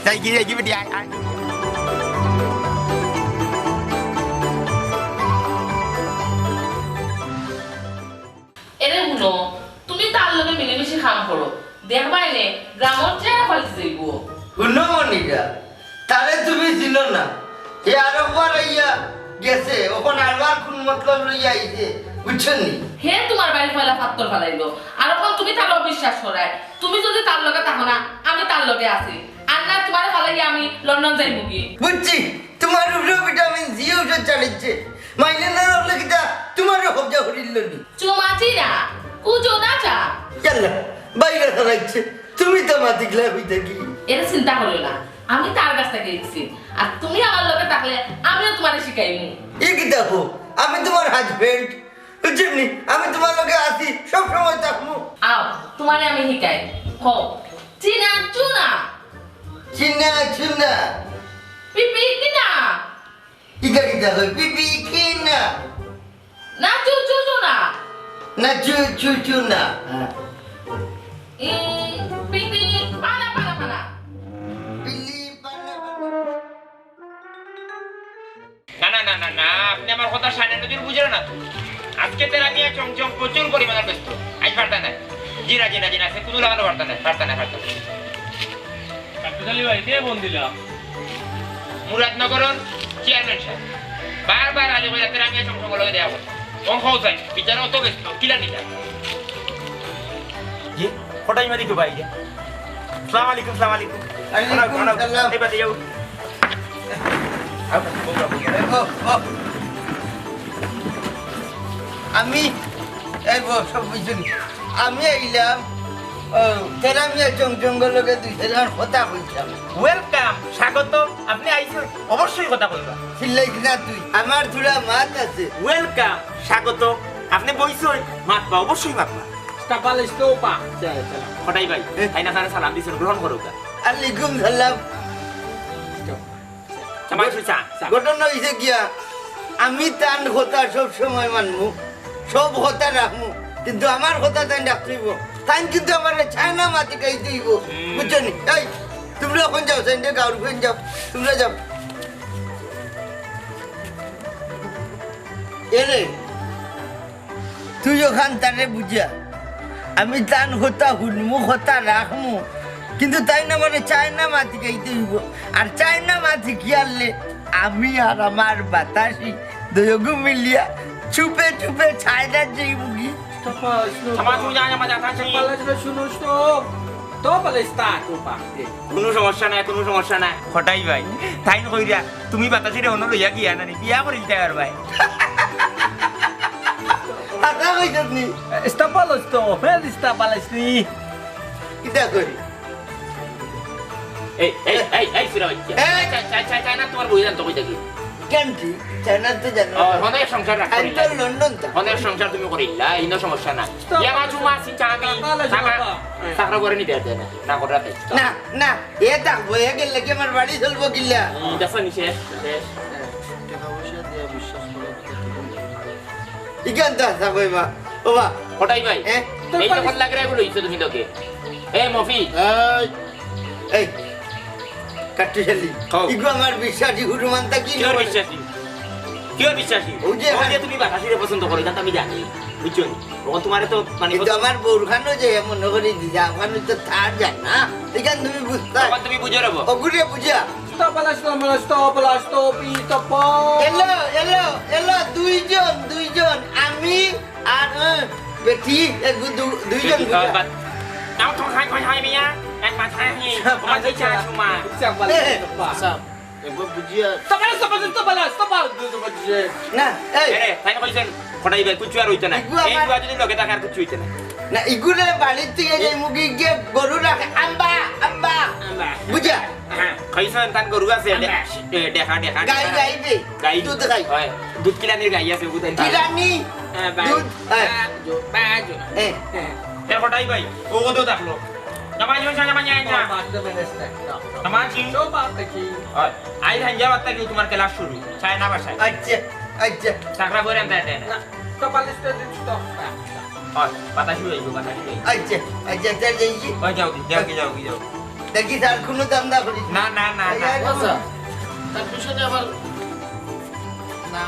যাই গিয়ে, যাই গিয়ে, বেটি, আয়, আয়। এরে হুনো, তুমি তার লগে মিলেমিশে কাম করো। দেখবায় নে, গ্রামর চেহারা পাল্টি যাইবো। হুনো মনিকা, তারে তুমি চিনো না। হে আরোবার আইয়া গেছে, অখন আরবার কোন মতলব লইয়া আইছে, বুঝছো নি? হে তোমার বাড়ি পয়লা পাত্তর ফালাইলো, আর অখন তুমি তারে অবিশ্বাস করায়। তুমি যদি তার লগে থাকো না, আমি তার লগে আছি। আর না তোমারে ফালাইয়া আমি লন্ডন যাইমুগি। বুঝছি, তোমার উপরে ভিটামিন সি ঔষধ চালিচ্ছে। মাইনে না রাখলে কিতা তোমারও কবজা করিল নি? চুমাচি না, কুজো না চা। ইয়াল্লা, বাইরে চালাইছে। তুমি তো মাতিকলা হইতে কি? এরে চিন্তা করিও না, আমি তার কাছ থেকে শিখছি। আর তুমি আমার লগে থাকলে আমিও তোমারে শিখাইমু। এ কি দেখো, আমি তোমার হাজবেন্ড, বুঝছো নি? আমি তোমার লগে আছি, সব সময় থাকমু। আও, তোমারে আমি শিখাই। কও, চিনা চুনা। চিনা চুনা। পিপি কিনা। ইটা কিতা কয়? পিপি কিনা। না, চু, চু, চু না। না, চু, চু, চু না। হ্যাঁ। ই, পিপি, পানা, পানা, পানা। পিলি, পানা, পানা। না, না, না, না, না, আপনি আমার কথা সানে নজর বুঝলেন না তো। আজকে তেরা মিয়া চং চং প্রচুর পরিমাণে ব্যস্ত। আইজ পারতা না। জি না, জি না, জি না, সে কুনু লাগানো পারতা না, পারতা না, পারতা না। কাট্টুশালী ভাই, কে ফোন দিলা? মুরাদনগরর চেয়ারম্যান সাব। বারবার আলী ভাই, তেরা মিয়া চং চং লগে দেখা করতা। অন কও চাই, বিচারে অত ব্যস্ত, কিলা নিতা? জি, কটাই মারি তো ভাই। সালাম আলাইকুম, সালাম আলাইকুম। ওয়ালাইকুম সালাম। এই বাদে যাও। আও, বউ, বউ, বউ। ও, ও। আমি, এই বউ, সব বুঝছনি। আমি আইলাম, ও, তেরা মিয়া চং চং লগে দুই চাইর কথা কইতাম। Welcome, স্বাগতম। আপনি আইছইন, অবশ্যই কথা কইবা। চিল্লাইস না তুই, আমার থুড়া মাত আছে। Welcome, স্বাগতম। আপনি বইছইন, মাতবা, অবশ্যই মাতবা। Stop, stop, পা। চলো, চলো। কটাই ভাই, এ? তাইন আপনারে সালাম দিছইন, গ্রহণ করউক্কা। আলাইকুম সালাম। Stop। সামাই সুসা। ঘটনা অইছে গিয়া, আমি তান কথা সব সময় মানমু, সব কথা রাখমু, কিন্তু আমার কথা তাইন রাখতে অইবো। তাইন কিন্তু আমারে চায়না মাত হিকাইতে অইবো, হুম। বুঝছনি? এই, তুমরা অখন যাও, তাইন গাউর ফোন যাও, তুমরা যাও। এরে, তুই অখান তারে বুঝা, আমি তান কথা হুনমু, কথা রাখমু, কিন্তু তাইন আমারে চায়না মাত হিকাইতে অইবো। আর চায়না মাত হিকিয়ারলে আমি আর আমার বাতাসি দুইওগু মিলিয়া চুপে চুপে চায়না যাইমুগি। Stop, stop। সামাই সুসা, আমার কথা আছে। Stop, stop, শুনো, stop। Stop, stop, stop। কুনু সমস্যা নাই, কুনু সমস্যা নাই। কটাই ভাই, তাইন কইরা তুমি বাতাসিরে অনো লইয়া গিয়া না নি, বিয়া করি দিতায় পারবায়। হাছা কইছস নি? Stop, stop, stop। কিতা করি? এই, এই, এই, এই, ফিরা বাচ্চা। এই! চা-, চা-, চা-, চায়না তোমার বউ জানতো কই থাকি? কেন কি? চায়না তো জানো। ও, হনের সংসার রাখ আমি তো করিলা। লন্ডন তো। হনের সংসার তুমি করিলা, ইনো সমস্যা না। Stop। ইয়া, মা, চুমা, সিচা, আমি, বাবা, লাগি, চাকা, বাবা। চাকরা করে নিতে দেয় না, না করে রাখে। না, না, এ থাকবো, এ গেলে কি আমার বাড়ি চলবো কিলা? হুম, দেখো নি, শেষ, শেষ। টাকা পয়সা দিয়া বিশ্বাস করে দিতে তুমি। ইখান তো হাছা কইবা। ও বা। কটাই ভাই, এ? এই তখন লাগরে এগুলো ইচ্ছে তুমি তোকে। এ, মফি। এই, এই, কাট্টুশালী। কও। ইগু আমার বিশ্বাসী হুরুমান তা কি কিওর করে? বিশ্বাসী? কিওর বিশ্বাসী? ওই যে ও যে তুমি বাতাসিরে পছন্দ করো, ইখান তো আমি জানি। বুঝছো নি? ও তোমারে তো মানে কিন্তু আমার বউরখানো যে মনে করি দিদা, ওখানে তো থার যায় না। ইখান তুমি বুঝতা। তখন তুমি বুঝো রে বউ। ওগুরে বুঝা। Stop, stop, stop, stop, stop, stop। এলো, এলো, এলো, দুইজন, দুইজন। আমি আর, আহ, বেটি, এগু দু-, দুইজন বেটি, বুঝা। বাবা। নাও তো হাই, হাই, হাই, মিয়া। এক মাস হাই, হাই। তোমার কি চা, সুমা? Stop, stop, stop। আচ্ছা, একবার বুঝিয়া। Stop, stop, stop, stop, stop। না, এই। এরে, তাই না কইছেন, কটাই ভাই, কুচু আর হইতো না। ইগু এই আমার বুয়া যদি লগে থাকে আর কুচু হইতো না। না, ইগুরে বাড়ির থেকে যে মুগি গিয়ে গরু রাখে, আম্বা, আম্বা। আম্বা। বুঝা? হ্যাঁ, কইছেন তান গরু আছে, দে-, এ, দেখা, দেখা, গাই, দেখা। গাই দে। গাই। দুধ খাই। হয়। দুধ কিলানির গাই আছে, বুঝেন? কিলানি? হ্যাঁ, বাই। দুধ, হ্যাঁ। বাজু, বাজু। এ। হ্যাঁ। এ কটাই ভাই, ও কত থাকলো? জামাই, জামাই, জামাই, জামাই, জামাই। বাদ দে, বেরেস্তা। জামাই, কি? সব বাদ দেখি। হয়। আই হাঞ্জা বাদ থাকি তোমার ক্লাস শুরু। চায় না বাসায়। আচ্ছা, আচ্ছা। চাকরা করে আনতে, আনতে, আনতে। না, তো পালিশ তো দিচ্ছি তো। হয়, বাতাসি হইব, বাতাসি হইব। আচ্ছা, আচ্ছা, আচ্ছা, যাই কি? হয়, যাও, যাও, যাও, যাও। দেখি, স্যার, কোনো ধান্দা করিস না। না, না, না, এই, না। এই, আচ্ছা, তার পিছনে আবার না।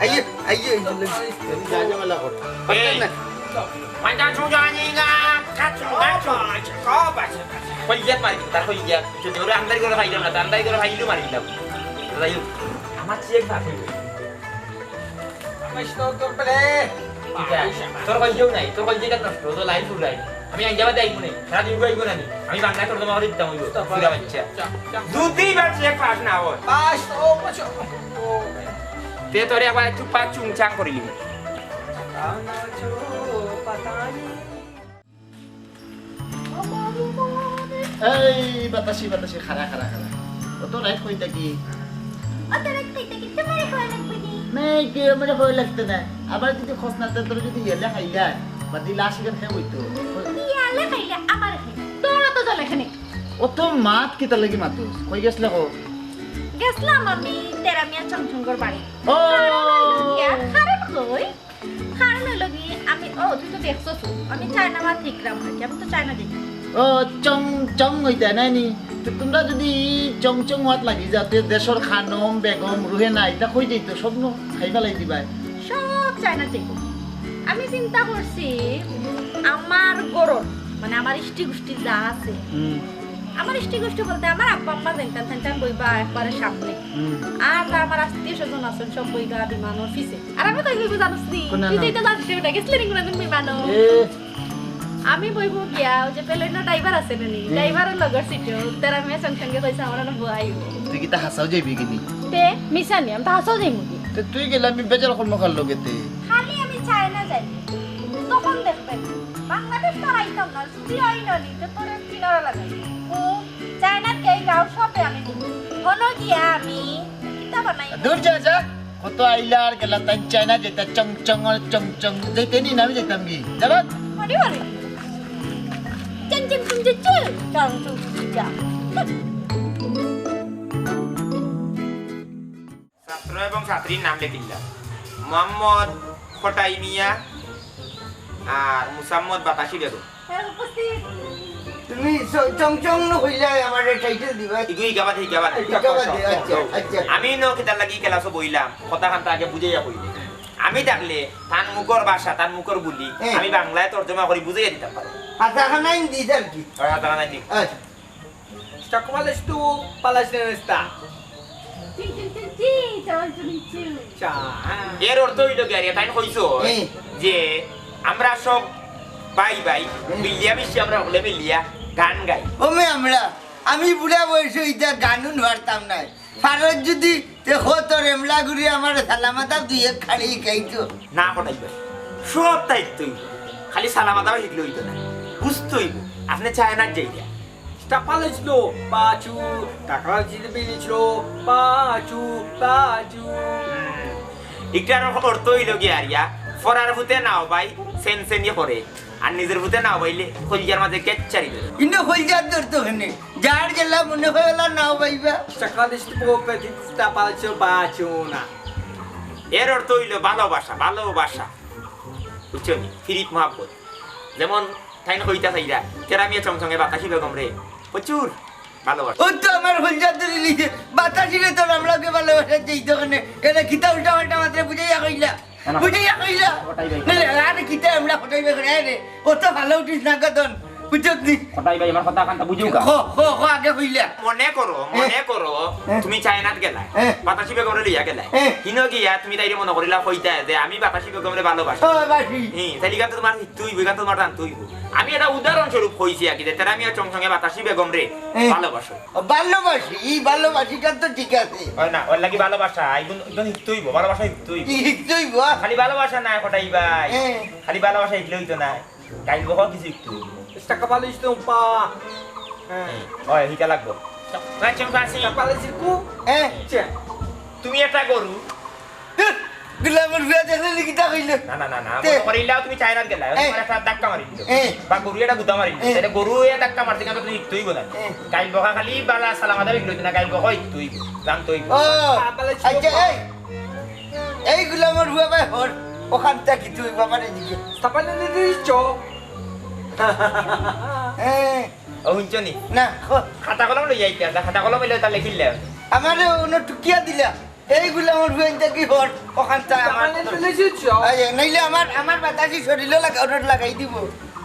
আইয়ে, আইয়ে, এই যে লোক। এই যা ঝামেলা করে। এই, না। মাইনা চুজানিগা, কাচু, কাচু। কই ইয়াত মারি, তার কই ইয়াত। যদি ওরে আন্দারি করে ফাইলাম না, আন্দারি করে ফাইলেও মারি দিলাম। যাই হোক, আমার চেয়ে ভাগ হইব। আমার তো তোর পেলে। ঠিক আছে। তোর কলজেও নাই, তোর কলজে কেন নষ্ট? তোর লাইফ ফুল লাইফ। আমি আইজাবাদে আইবো নাই, সারা দিন আইবো না নি। আমি বাংলা তোর জমা করে দিতাম হইব। পুরা বাচ্চা। যুদি বা চেক পাস না হয়। পাস, ও, পাস, ও, তে তোরে আবার একটু পাঁচ চুংচাং করিলি। এই বাতাসি, বাতাসি, খাড়া, খাড়া, খাড়া। অত রাইত কই থাকি? অত রাইত কই থাকি? তোমারে কওয়া লাগবে নি? না, কি আমারে কওয়া লাগতো না। আবার যদি খোঁজ না, তোর যদি ইয়েলে খাইলা, বাদি লাশ এখান খাই হইতো। ইয়েলে খাইলে আমার খাই। তোর অত জ্বলে খানি। অত মাত কিতা লাগি মাতুস? কই গেছলে কো? গেছলাম আমি তেরা মিয়া চংচঙ্গর বাড়ি। ও! কারণ হইল গিয়া, কারণ কই? কারণ হইল কি, আমি, ও, তুই তো দেখছস, আমি চায়না মাত হিকরাম আর কি, আমি তো চায়না দেখি। ও, চং, চং হইতা নাই নি? তো তোমরা যদি চং চং মাত লাগি যাও, তে দেশর খানম, বেগম, রুহে নাই, তা কই যাইতো? স্বপ্ন খাই ফেলাই দিবায়। সব চায়না যাইব। আমি চিন্তা করছি, আমার ঘরর, মানে, আমার ইষ্টি গুষ্টি যা আছে, হুম। আমার ইষ্টি গুষ্টি বলতে আমার আব্বা আম্মা যাইতাম, তাইন তাইন বইবা একবারে সামনে। হুম। আর যা আমার আত্মীয় স্বজন আছইন, সব বইবা বিমানর পিছে। আর আমি কই বইব জানোস নি? কোন তুই না? তো এটা জানিস না, গেছলি নি কোনদিন বিমানো? এ। আমি বইব গিয়া, ওই যে প্লেনর ড্রাইভার আছে না নি? হুম। ড্রাইভারর লগর সিটো, তেরা মিয়া চং চঙে কইছে আমার না বইব। তুই কিতা হাছাউ যাইবি কিনি? তে, মিছা নি, আমি তো হাছাউ যাইমু কি? তে তুই গেলে আমি বেজার করমু কার লগে তে? খালি আমি চায়না যাই, তখন দেখবে। বাংলাদেশ তো আইতাম না, ছুটি হয় না নি, তো তোর কিনারা লাগাই। ও, চায়না গেই গাও সবে আমি দিব। হনো গিয়া আমি কিতা বানাই? দূর যা, যা। কত আইলা আর গেলা, তাই চায়না যেতা চং চং আর চং চং। যাইতে নি না, আমি যাইতাম কি? যাবা? হরি হরি। চং চং চং চং চং। চং চং চং চং। ছাত্র এবং ছাত্রীর নাম লেখিলাম। মোহাম্মদ খটাই মিয়া আর মুসাম্মদ বাতাসি বেগম। হ্যাঁ, উপস্থিত। তুমি চ-, চং চং নু কইলে আমারে টাইটেল দিবা। ইগু হিকাবাদ, হিকাবাদ। হিকাবাদ, আচ্ছা, আচ্ছা। আমি নু কিতার লাগি ক্লাসো বইলাম, কথা খানতা আগে বুঝাইয়া কইলে। আমি থাকলে তান মুখর ভাষা, তান মুখর বুলি, হ্যাঁ। আমি বাংলায় তর্জমা করি বুঝাইয়া দিতাম পারি। হাতা খানাইন দি যার কি? ওই হাতা খানাইন দি। আচ্ছা। Sta come all'è stu, palla sinistra. চি, চি, চি, চি, চল, চল, চল। চা, হ্যাঁ। এর অর্থ অইলো গিয়া, তাইন কইছো হুম। যে আমরা সব ভাই ভাই, হুম। মিলিয়া মিশি আমরা হকলে মিলিয়া গান গাই। ও মে আমরা, আমি বুড়া বয়সে ইতা গানও পারতাম নায়। পারত যদি তে হো তোর এমলা ঘুরি আমার সালামাতা দুই এক খাড়ি গাইতো। না কটাই ভাই, সব দায়িত্ব অইবো। খালি সালামাতা শিখলে অইতো না, বুঝতে অইবো। আপনি চায়নাত যাইয়া Sta palla sto, baciu, takala jidi bilichlo, baciu, baciu. ইটার অর্থ অইলো গিয়া আরিয়া, ফরার ফুতে নাও ভাই, সেন সেনি করে। আর নিজের ফুতে নাও ভাইলে, কলিজার মাঝে কেচ্চারি ধরে। ইনো কলিজার ধরতো কেনে? যার যেলা মনে হয় ওলা নাও viva. Sta kala sto, po pe sta palla sto, baciu na. এর অর্থ অইলো ভালোবাসা, ভালোবাসা। বুঝছো নি? ফিরিত মহাব্বত। যেমন তাইন কইতা চাইরা, তেরা মিয়া চংচঙে বাতাসি বেগম রে, প্রচুর ভালোবাসা। ও তো আমার কলিজা ধরি লিছে, বাতাসি রে তোর আমরাকে ভালোবাসা দিই তো কেনে? এরা কিতা উল্টা পাল্টা মাত্র বুঝাইয়া কইলা? না, না। বুঝাইয়া কইলা? ওটাই ভাই। না, না, আরে কিতা আমরা কটাই ভাই করে, আরে, ও তো ভালো উঠিস না কতন, বুঝছত নি? কটাই ভাই, আমার কথা কানটা বুঝুক। ক, ক, ক, আগে কইলা। মনে করো, এ? মনে করো, এ? তুমি চায়নাত গেলা, এ? বাতাসি বেগমরে লইয়া গেলা। এ? হিনো গিয়া তুমি তাইরে মনে করিলা কইতা যে আমি বাতাসি বেগমরে ভালোবাসি। ও, বাসি। হুম, তাইলে ইখান তো তোমার তুই, ইখান তো তোমার জানতে অইবো। আমি এটা উদাহরণস্বরূপ কইছি আর কি, যে তেরা মিয়া চংচঙে বাতাসি বেগম রে এ। ভালোবাসো। ও, ভালোবাসি, ই ভালোবাসিটা তো ঠিক আছে। ওই না, ওর লাগি ভালোবাসা, একদম, একদম শিখতে অইবো, ভালোবাসা শিখতে অইবো। কি শিখতে অইবো? খালি ভালোবাসা না, কটাই ভাই। এ। খালি ভালোবাসা শিখলে অইতো না। গাইল বকা কিছু শিখতে অইবো। Sta kala sto, pa. এ। ওই, হিকা লাগবো। Faccio un pasino. Sta palla sto, এ। চা। তুমি একটা গরু। ধুর, গুলামর ফুয়া দেখলে নি কিতা কইলো? না, না, না, না, তে? মনে করিলাও তুমি চায়নাত গেলা, এ। তোমার একটা ধাক্কা মারি দিল। এ। বা গরু একটা গুতা মারি দিল। এ। তাইলে গরু এ ধাক্কা মারতে গেলে তুমি ইকতুই বলা। এ। গাইল বকা খালি বালা সালাম আদা বিগলো না, গাইল বকা ইকতুই। জানতই। ও, আচ্ছা, এই, এই গুলামর ফুয়া ভাই হর, ওখান থাকি তুই বাবারে দিকে। Sta palla sto. এ। ও, হুনছো নি? না, ক। খাতা কলম লই আইতে, খাতা কলম লইলে তার লেখিলে। আমারে অনো টুকিয়া দিলা। এই গুলামর ফুয়া ইনতা কি হর, ওখান চা আমার। তাহলে তো লেখি দিও। এই, নাইলে আমার, আমার বাতাসি শরীরও লাগা-, ওটার লাগাই দিব।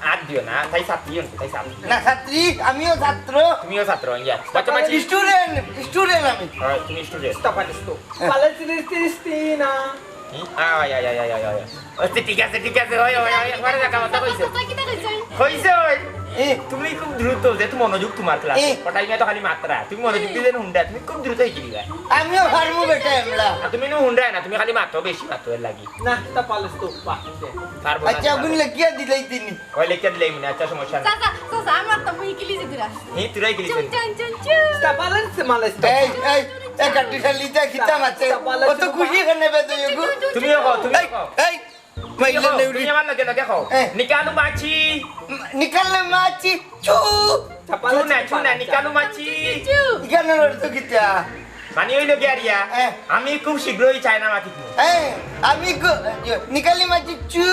আর দিও না, তাই ছাত্রী হন, তাই ছাত্রী। না, ছাত্রী, আমিও ছাত্র। তুমিও ছাত্র, ইয়া। বাচ্চা বাচ্চি। Student, student আমি। হ্যাঁ, তুমি student। Sta palla sto. হ্যাঁ। Palla sto, sto, sto, na. হুম? আয়, আয়, আয়। আচ্ছা, ঠিক আছে, ঠিক আছে, হয়, হয়, হয়, একবারে দেখা কথা কইছো। কথা কিতা কইছো? কইছো, হয়। এ। তুমি খুব দ্রুত, যে তুমি মনোযোগ তোমার class-এ। এ। কটাই মিয়া তো খালি মাতরা। তুমি মনোযোগ এ। দিলে হুন্ডা, তুমি খুব দ্রুত শিখি দিবা। আমিও পারমু বেটা এমলা। আর তুমি নু হুন্ডা না, তুমি খালি মাতো, বেশি মাতো এর লাগি। না, তা পারলে তো পারতে। পারবো না, আচ্ছা, পারবো। আগুন লেখিয়া দিলাই তিনি। ওই লেখিয়া দিলাই মনে, আচ্ছা, সমস্যা নাই। চাচা, চাচা, আমার তো মুই গিলি যে দিরা। হে, তুরাই গিলি চুম, যে। চুম, চুম, চুম। তা পারলে সে মালে তো। এই, এই, এই কাটি শালি, যা খিতা মারছে। তা পারলে ও তো সে খুশি এখানে বেঁধে যাবো। তুমিও কও, তুমিও এই, কও। এই, মাইলে তুমিও কও, নেউরি। তুমি আমার লগে লগে কও। এ। নিকালু মাছি। নিকালু মাছি। চু। চু না, চু না, নিকালু মাছি। ইখানর অর্থ কিতা? মানে অইলো গিয়া রিয়া, এ। আমি খুব শীঘ্রই চায়না মাতিমু। এ, আমি কু-, নিকালি মাছি চু।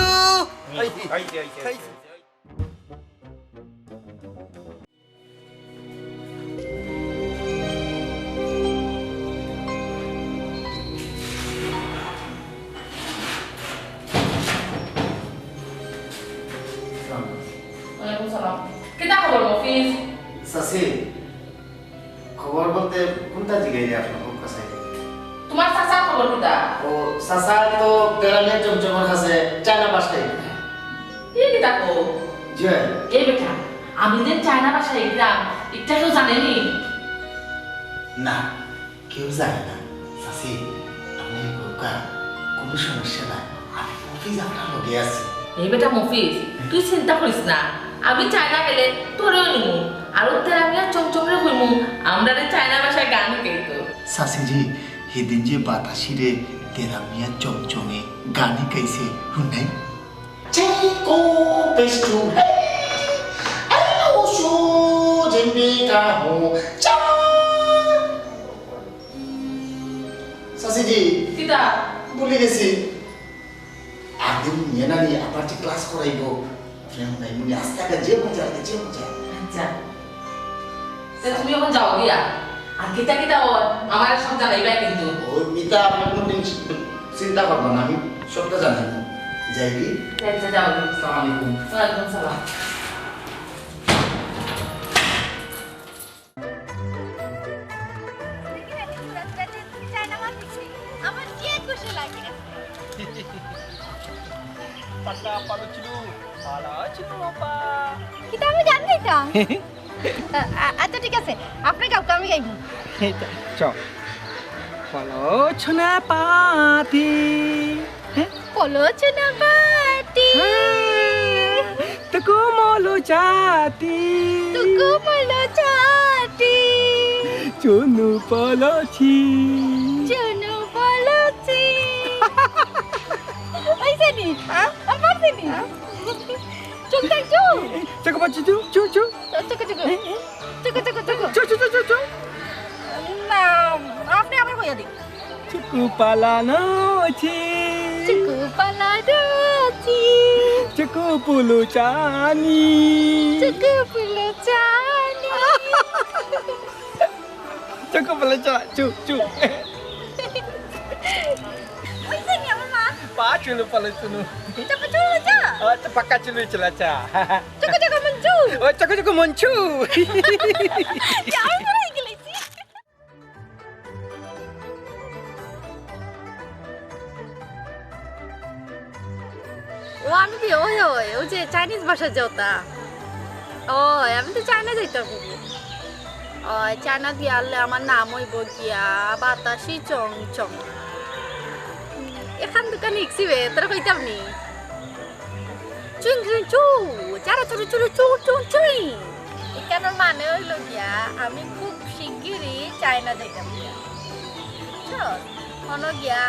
হুম, অইছে। অইছে, অইছে, অইছে। খবর বলতে কোনটা জিগাইলে আপনার খুব কাছে? তোমার চাচার খবর কিতা? ও, চাচা তো তেরা মিয়া চমচমর কাছে চায়না ভাষা। ই কিতা কও? জি ভাই। এই বেটা, আমি যে চায়না ভাষা শিখলাম, ইটা কেউ জানেনি? না, কেউ জানে না। চাচি, আপনি বোকা, কোনো সমস্যা নাই। আমি মফিজ আপনার লগে আছি। এই বেটা মফিজ, তুই চিন্তা করিস না, আমি চায়না গেলে তোরেও নিমু, আর ও তেরা মিয়া চমচমরে কইমু, আমরারে চায়না ভাষায় গান গাইতো। চাচিজি, সেদিন যে বাতাসিরে তেরা মিয়া চমচমে গান গাইছে, হুনলাই? চিংকু পিষ্টু হে, আইও সু জিম্বি কাহু চা। চাচিজি, কিতা? ভুলি গেছি। আদিন নিয়ে নানি আবার যে ক্লাস করাইবো, আপনি এখন নাই, উনি আস্তে আগে যে মজা লাগে, যে মজা। আচ্ছা, তে তুমি এখন যাও গিয়া, আর কিতা কিতা অয়, আমারে সব জানাইবায় কিন্তু। ও, ইতা আপনি কোনো দিন চিন্তা করবেন না, আমি সবটা জানাইবো। যাই কি? আচ্ছা, যাও। আসসালামু আলাইকুম। ওয়ালাইকুম সালাম। আমার যে খুশি লাগে। পাতা পালো ছিল, পালা ছিল আপা। কিতা আমি গান গাইতাম? আ-, আ-, আচ্ছা, ঠিক আছে, আপনি গাউক্কা, আমি গাইমু। চ। পলো ছোনা পাতি। পলো ছোনা পাতি। তুকু মলো চাতি। তুকু মলো চাতি। চুনু পলছি। চুনু পলছি। অইছে নি? আমি পারছি নি? চুপ থাক, চুপ। চকু পাচ্ছি চু, চু, চু। চুপ, চুপ, চুপ। চুপ, চুপ, চুপ। চু, চু, চু, চু, চু। না, আপনি আবার কইয়া দিন। চুকু পালানো ছি। চুকু পালানো ছি। চুকু পুলু চানি। চুকু পুলু চানি। চুকু পুলু চা, চু, চু। অইছে নি আমার মা? পা চুলু পালো চুনু। চুকু চুকু চা। আচ্ছা, পাকা চুলু চলা চা। চুকু চুকু মঞ্জু। ও চকু চকু মঞ্চু। যাও, ঘুরে গেলেছি। ও আমি কি, ওই, ওই, ওই যে চাইনিজ ভাষা যে ওটা। ও, আমি তো চায়না যাইতাম করি। ও, চায়না দিয়া আনলে আমার নাম অইবো গিয়া বাতাসি চং চং। এখান দোকান হিকছি বে, তোরা কইতাম নি। চুইং চুইং চু, চারা চুরু চুরু চু চু চুইং। ইখানর মানে অইলো গিয়া আমি খুব শিগগিরই চায়না যাইতাম গিয়া। বুঝছো? হনো গিয়া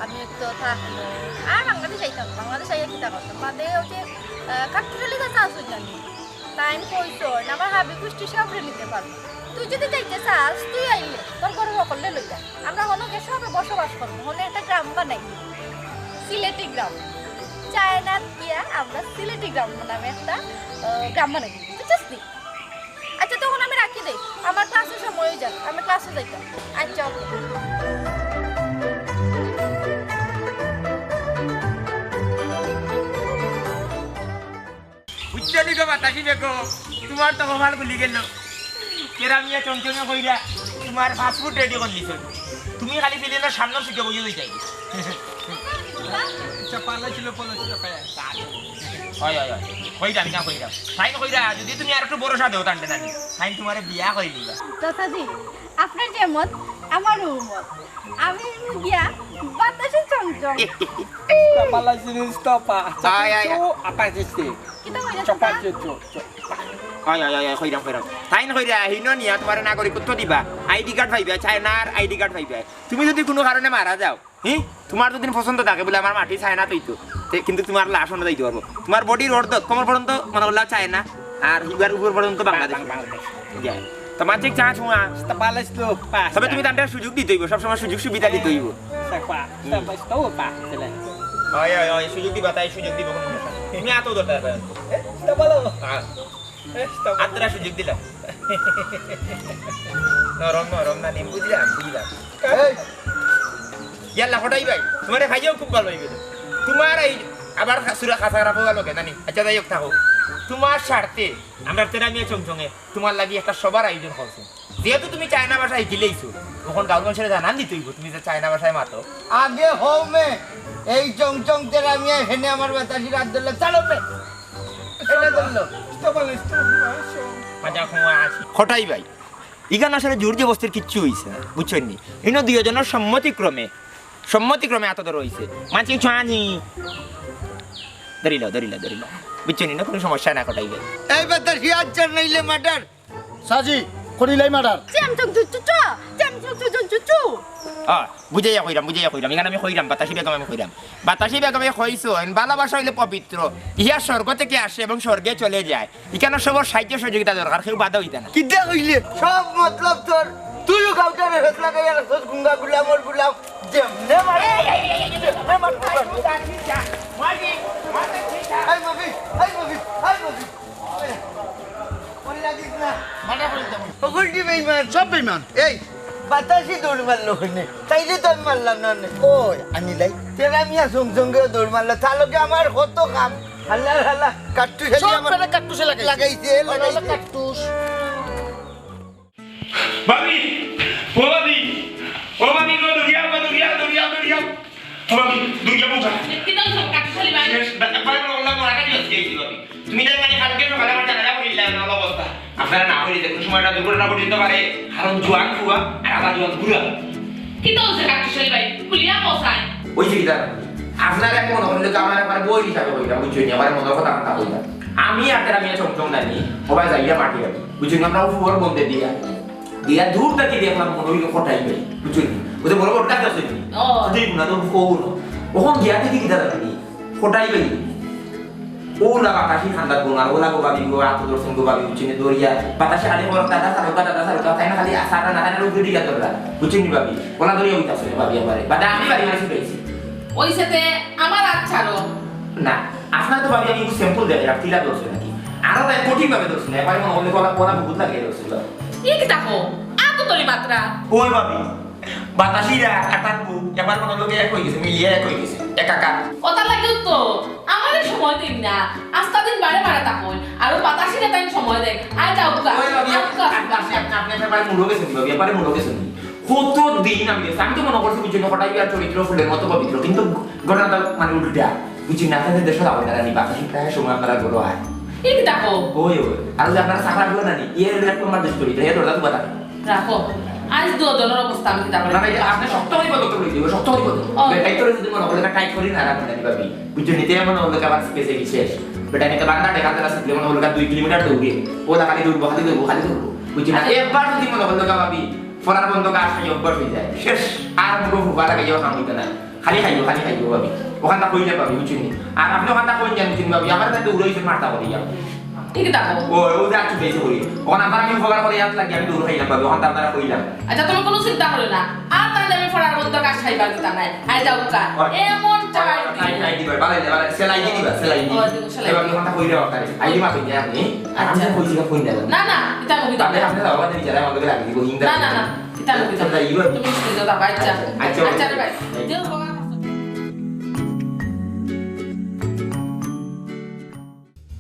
আমি একটু থাকবো। আর বাংলাদেশ যাইতাম না, বাংলাদেশ আইয়া কিতা করতাম? বাদে ওই যে, আহ, কাঠুরালি গাছ আছে জানি। তাইন কইছইন, আমার হাবি গুষ্টি সবরে নিতে পারবো। তুই যদি যাইতে চাস, তুই আইলে, তোর ঘরর হকলরে লইয়া। আমরা হনো গিয়া সবে বসবাস করবো, হনো একটা গ্রাম বানাই। সিলেটি গ্রাম। চায়নাত গিয়া আমরা সিলেটি গ্রাম নামে একটা, আহ, গ্রাম বানাই। বুঝছস নি? আচ্ছা, তখন আমি রাখি দেই, আমার ক্লাসের সময় অই যাক, আমি ক্লাসে যাইতাম। আচ্ছা, ওকে। বুঝছো নি গো বাতাসি বেগম, তোমার তো কপাল খুলি গেল। কেরামিয়া চমচমে কইরা তোমার পাসপোর্ট রেডি করি দিছইন। তুমি খালি প্লেনর সামনর সিটে বইয়া যাইতায়। আচ্ছা, পালা ছিল, পালা ছিল, খায়া। হয়, হয়, হয়। কইরাম না, কইরাম। তাইন কইরা, যদি তুমি আর একটু ভরসা দেও, তানতে নানি। তাইন তোমারে বিয়া করি নিবা। চাচাজি, আপনার যে মত, আমারও মত। আমি গিয়া বাতাসে চমচম। Stop, পালা ছিল, stop, আ। আয়, আয়, আয়। চু, আপা, দিছে। কিতা কইরা চপা, চাচা? চু, চু, চু। হয়, হয়, হয়, হয়, কইরাম, কইরাম। তাইন কইরা, হিনো নিয়া তোমারে নাগরিকত্ব দিবা, আইডি কার্ড পাইবা, চায়নার আইডি কার্ড পাইবা। তুমি যদি কোনো কারণে মারা যাও, হি, তোমার যদি পছন্দ থাকে বুলে আমার মাটি চায়নাত অইতো, তে কিন্তু তোমার লাশ অনো যাইতো পারবো। তোমার বডির অর্ধেক, কোমর পর্যন্ত মনে করলা চায়না, আর হিবার উপর পর্যন্ত বাংলাদেশ। বাংলাদেশ। ইয়া। তো মানসিক চান্স হুয়া। Stop, পালা ছিল, পা। তবে তুমি তানরে সুযোগ দিতে অইবো, সবসময় সুযোগ সুবিধা দিতে অইবো। Stop, পা। Stop, stop, পা। চলে। হয়, হয়, হয়, সুযোগ দিবা, তাই সুযোগ দিবা, কোনো সমস্যা নাই। তুমি এত দরকার পায়। Stop, পালা। হ্যাঁ। আত্রা সুযোগ দিলাম। নরম, নরম না, নিম বুঝলাম, বুঝলাম। ইয়াল্লা, ফটাই ভাই, তোমারে ভাইয়াও খুব ভালো হইবে। তোমার এই আবার সুরা খাসা খারাপ হওয়া লোকে, জানি। আচ্ছা, যাই হোক, থাকো। তোমার স্বার্থে আমরা তেরা মিয়া চমচমে তোমার লাগি একটা সভার আয়োজন করছি। যেহেতু তুমি চায়না ভাষা হিকিলাইছো, অখন গাউর মানষরে জানান দিতে অইবো তুমি যে চায়না ভাষায় মাতো। আগে হও মে, এই চং চং তেরা মিয়া এখানে আমার বাতাসি রাত ধরলে, চলো মে। এটা ধরলো। কটাই ভাই, ইখান আসলে জোর জবরদস্তির কিচ্ছু অইছে না, বুঝছইন নি? ইনো দুইওজনর সম্মতিক্রমে, সম্মতিক্রমে আতো ধরো অইছে। মানছি চুয়ানি। ধরিল, ধরিল, ধরিল। বুঝছইন নি? না কোনো সমস্যা না, কটাই ভাই। এই বাতাসি আচ্ছা নাইলে মার্ডার। সাজি, করিলাই মার্ডার। চেম চুম চু চু চু, চেম চুম চু চু চু চু। আ, বুঝাইয়া কইরাম, বুঝাইয়া কইরাম। ইখান আমি কইরাম, বাতাসি বেগম আমি কইরাম। বাতাসি বেগমে কইছইন, ভালোবাসা অইলে পবিত্র। ইহা স্বর্গ থেকে আসে এবং স্বর্গে চলে যায়। ইখানো সবর সাহায্য সহযোগিতা দরকার, কেউ বাধা অইতা না। কিতা কইলে? সব মতলব তোর। তুইও গাউটারে হেস লাগাইয়া রাখছস, গুঙ্গা গুলামর গুলাম। যেমনে মার। এই, এই, এই, এই, এই, যেমনে মার। এই, মাফি, এই, মাফি, এই, মাফি। ওরে লাগিস না। মার্ডার করি দিতাম। হকলটি বেইমান। সব বেইমান। এই, বাতাসি দৌড় মারলো কেনে? তাইলে তো আমি মারলাম না নে। ওই, আনিলাই। তেরা মিয়া সঙ্গে সঙ্গে দৌড় মারলো। তার লগে আমার কত কাম। হাল্লা, হাল্লা। কাট্টুস আলি সব আমার বেটা কাট্টুসে লাগাইছে। লাগাইছে, ওরা হলো লাগাইছে। কাট্টুস। ভাবি, ও ভাবি, ও ভাবি গো, দৌড়িয়া, গো, দৌড়িয়া, দৌড়িয়া, দৌড়িয়া। ও ভাবি, দৌড়িয়া বউকা। কিতা অইছে কাট্টুস আলি ভাই? শেষ, বা-, একবারে মনে করলাম মরা কাটি বাঁচি গেছি ভাবি। তুমি তাই মানে কালকে সকালে আমার জানাজা পড়িলা না অবস্থা। আপনারা না করি দেখুন সময়টা দুর্ঘটনা ঘটিত পারে, কারণ জোয়ান ফুয়া আর আবার জোয়ান বুড়া। কিতা অইছে কাট্টুস আলি ভাই? খুলিয়া কও চাই। অইছে কিতা? আপনারা মনে করলে তো আমার একবার বই হিসাবে কইলাম, বুঝছইন নি? আমার মনের কথা কথা কইলাম। আমি আর তেরা মিয়া চমচম নানি, ওবায় যাইয়া মাটি আনি। বুঝছইন নি? আমরা উপর বন্ধে দিয়া। দিয়া দূর থাকি দেখলাম মনে অইলো কটাই ভাই। বুঝছইন নি? ওই যে বড় বড় গাছ আছে নি? ও। তুই গুনা তো কও না। অখন গিয়া দেখি কিতা জানি? কটাই ভাই। ও না বাতাসি খান্দাত গুনার, ওলা গো ভাবি গো, আতো ধরছইন গো ভাবি, বুঝছইন নি? দৌড়িয়া। বাতাসি আরে বড় দাদা সারুকা, দাদা সারুকা, তাই না খালি সারা না, তাই না রুগী দিকে দৌড়া। বুঝছইন নি ভাবি? ওলা দৌড়িয়া অইতাছে না ভাবি আমারে। বাদে আমি বাড়ি মাসি পাইছি। অইছে তে আমার আত ছাড়ো। না, আপনার তো ভাবি আমি একটু স্যাম্পল দেখে রাখছি, ইলা ধরছে নাকি? আরো তাই কঠিন ভাবে ধরছে না, একবারে মনে হলে গলা, গলা বুকুত লাগিয়ে ধরছে তো। ই কিতা কও? আতো ধরি মাত্রা। ওই ভাবি, বাতাসিরা কাটার বুক, একবার মনে হলো এক হয়ে গেছে, মিলিয়ে এক হয়ে গেছে, একাকার। ওটার লাগেও তো আমারে সময় দিন না, আস্তা দিন বারে বারে তা কই, আর ও বাতাসিরা তাই সময় দেয়। আয় যাও গা। ওই ভাবি, আয় গা। আপনি, আপনি, আপনি, আপনি একবারে মুড়ো গেছেন ভাবি, একবারে মুড়ো গেছেন। কত দিন আমি গেছি, আমি তো মনে করছি বুঝি না, কটাই আর চরিত্র ফুলের মতো পবিত্র, কিন্তু ঘটনাটা মানে উল্টা। বুঝি না, আপনাদের দেশে যাবো না, রানী বাতাসি প্রায় সময় আপনারা ঘুরো আয়। এই কিতা কও? ওই, ওই। আর ওই যে আপনারা সাফা ঘুরো না নি, এর এক নম্বর দুষ্টুমি, এটা এর দরজা তো বাতা। রাখো। আজ দু ধরনের অবস্থা আমি কিতা করি? না, না, এটা আপনি শক্ত করে বলো, তো বলে দিও, শক্ত করে বলো। ও। বেটাই তোরে যদি মনে হলো, টাইট করি না রাখো না, ভাবি। বুঝছো নি, তে মনে হলো আবার স্পেসে বিশেষ। বেটা, এটা বান্দা দেখা যারা শিখলে মনে হলো দুই কিলোমিটার দৌড়ে। ও দা খালি দৌড়বো, খালি দৌড়বো, খালি দৌড়বো। বুঝছো না? আচ্ছা। একবার যদি মনে হলো ভাবি, ফলার বন্ধ গাছ খাই অভ্যাস হয়ে যায়। শেষ। আর মুখে ফুফা লাগে, ইয়ে খাম হইতো না। খালি খাইও, খালি খাইও ভাবি। ওখানটা কইলে ভাবি, বুঝছো নি? আর আপনি ওখানটা কইন জানি, বুঝছো নি ভাবি? আমার কাছে উড়াইছে মারতা করি আমি। ঠিক আছে। ও, ও যে আর ছুটাইছে করি। ওখানে আপনারা আমি উপকার করে ইয়াদ লাগে, আমি দৌড় খাইলাম ভাবি, ওখানটা আপনারা কইলাম। আচ্ছা, তুমি কোনো চিন্তা করো না। আর তাহলে আমি ফলার বন্ধ গাছ খাইবার দিতাম না। আয় যাও কা। ওই। এমন চাই। আই, আই দিবা, বালাই দিবা, বালাই, সেলাই দি দিবা, সেলাই দি। ও, দিবা, সেলাই। এবার ওখানটা কইলে ওখানে। আই দিবা, আপনি আপনি। আর আমি আচ্ছা। কইছি না, কইন না। না, না, এটা আমি আপনি যাওয়া, আপনি যারা আমাদের আগে দিব, হিন্দা। না, না, না। কিতা কইতাম? আচ্ছা, ইবার। তুমি বুঝতে দাও, বাবা, আচ্ছা। আচ্ছা, আচ্ছা, আচ্ছা। রে ভাই। দেও বাবা।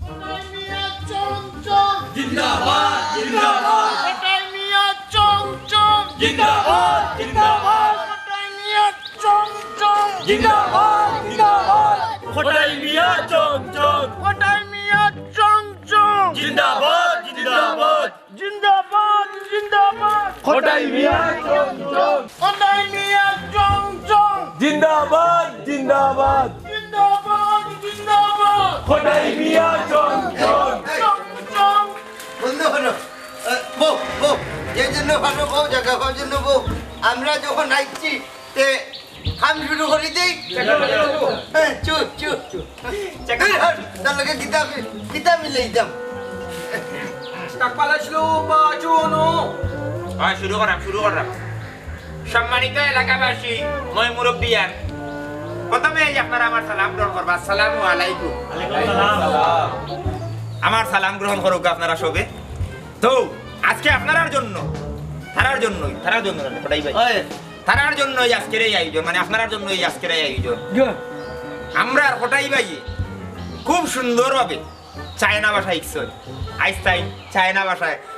কটাই মিয়া চমচম। জিন্দাবাদ, জিন্দাবাদ। কটাই মিয়া চমচম। জিন্দাবাদ, জিন্দাবাদ। কটাই মিয়া চমচম। জিন্দাবাদ, জিন্দাবাদ। কটাই মিয়া চমচম। কটাই মিয়া চমচম। জিন্দাবাদ, জিন্দাবাদ। জিন্দাবাদ, জিন্দাবাদ। কটাই মিয়া চমচম। কটাই মিয়া চমচম। জিন্দাবাদ, জিন্দাবাদ। জিন্দাবাদ, জিন্দাবাদ। কটাই মিয়া চমচম। চমচম। বন্ধ করো। আহ, বউ, বউ, যে জন্য ভালো বউ, জায়গা পাওয়ার জন্য বউ। আমরা যখন আইছি, তে কাম শুরু করি দেই। হ্যাঁ, চুপ, চুপ। এই, তার লগে কিতা, কিতা মিলাইতাম। হ্যাঁ, শুরু করাম, শুরু করাম। সম্মানিত এলাকাবাসী, ময় মুরব্বিয়ান, প্রথমে এই আপনারা আমার সালাম গ্রহণ করবা। আসসালামু আলাইকুম। ওয়ালাইকুম সালাম। আমার সালাম গ্রহণ করুক আপনারা সবে। তো আজকে আপনারার জন্য, তারার জন্যই, তারার জন্য না, কটাই ভাই। ওই। তারার জন্যই আজকের এই আয়োজন, মানে আপনারার জন্যই আজকের এই আয়োজন। ইয়া। আমরা আর কটাই ভাই খুব সুন্দরভাবে চায়না ভাষা শিখছই। আইজ তাই চায়না ভাষায়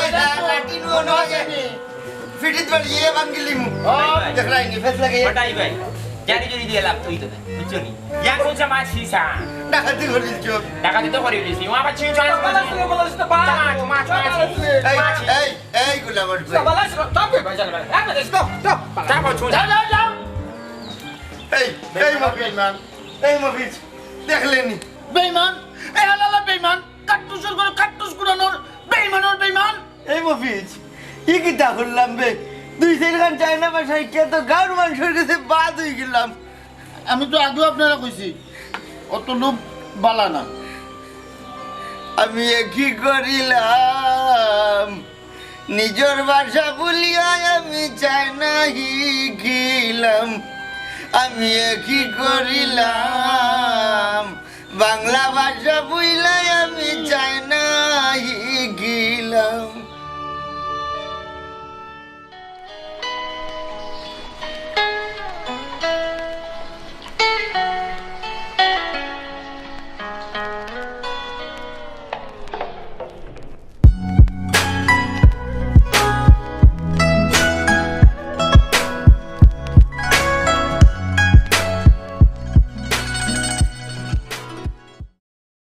ভাই, লাঠি নুয়া নুয়া গে। ফিটিত বাড়িয়ে ভাঙ্গিলিমু। ও। দেখরায়নি, ফেস লাগে। কটাই ভাই। জানি যদি দিয়ে লাভ তুই তো না। বুঝছো নি? ইয়া কোন সে মাছ হিসা? ডাকাতি করিলছো। ডাকাতি তো করি দিছি। ও আবার ছিন চলে। মাছ, মাছ, মাছ। এই, এই, এই গুলামর ভাই। যাও, যাও, যাও। এই, এই মফিজ। এই মফিজ। দেখলেনি? বেইমান। এই হালালা বেইমান। কাট্টুসর ঘরো কাট্টুস কুড়ানোর বেইমানর বেইমান। এই মফিজ, ই কিতা করলাম বে? দুই চাইরখান চাইনা ভাষা শিখিয়া তো গাঁওর মানষর গেছে বাদ অইগেলাম। আমি তো আগেও আপনারে কইছি, অত লোভ বালা না। আমি এ কি করিলাম? নিজর ভাষা ভুলিয়া আমি চায়না হিকিলাম, আমি এ কি করিলাম? বাংলা ভাষা ভুলিয়া আমি চায়না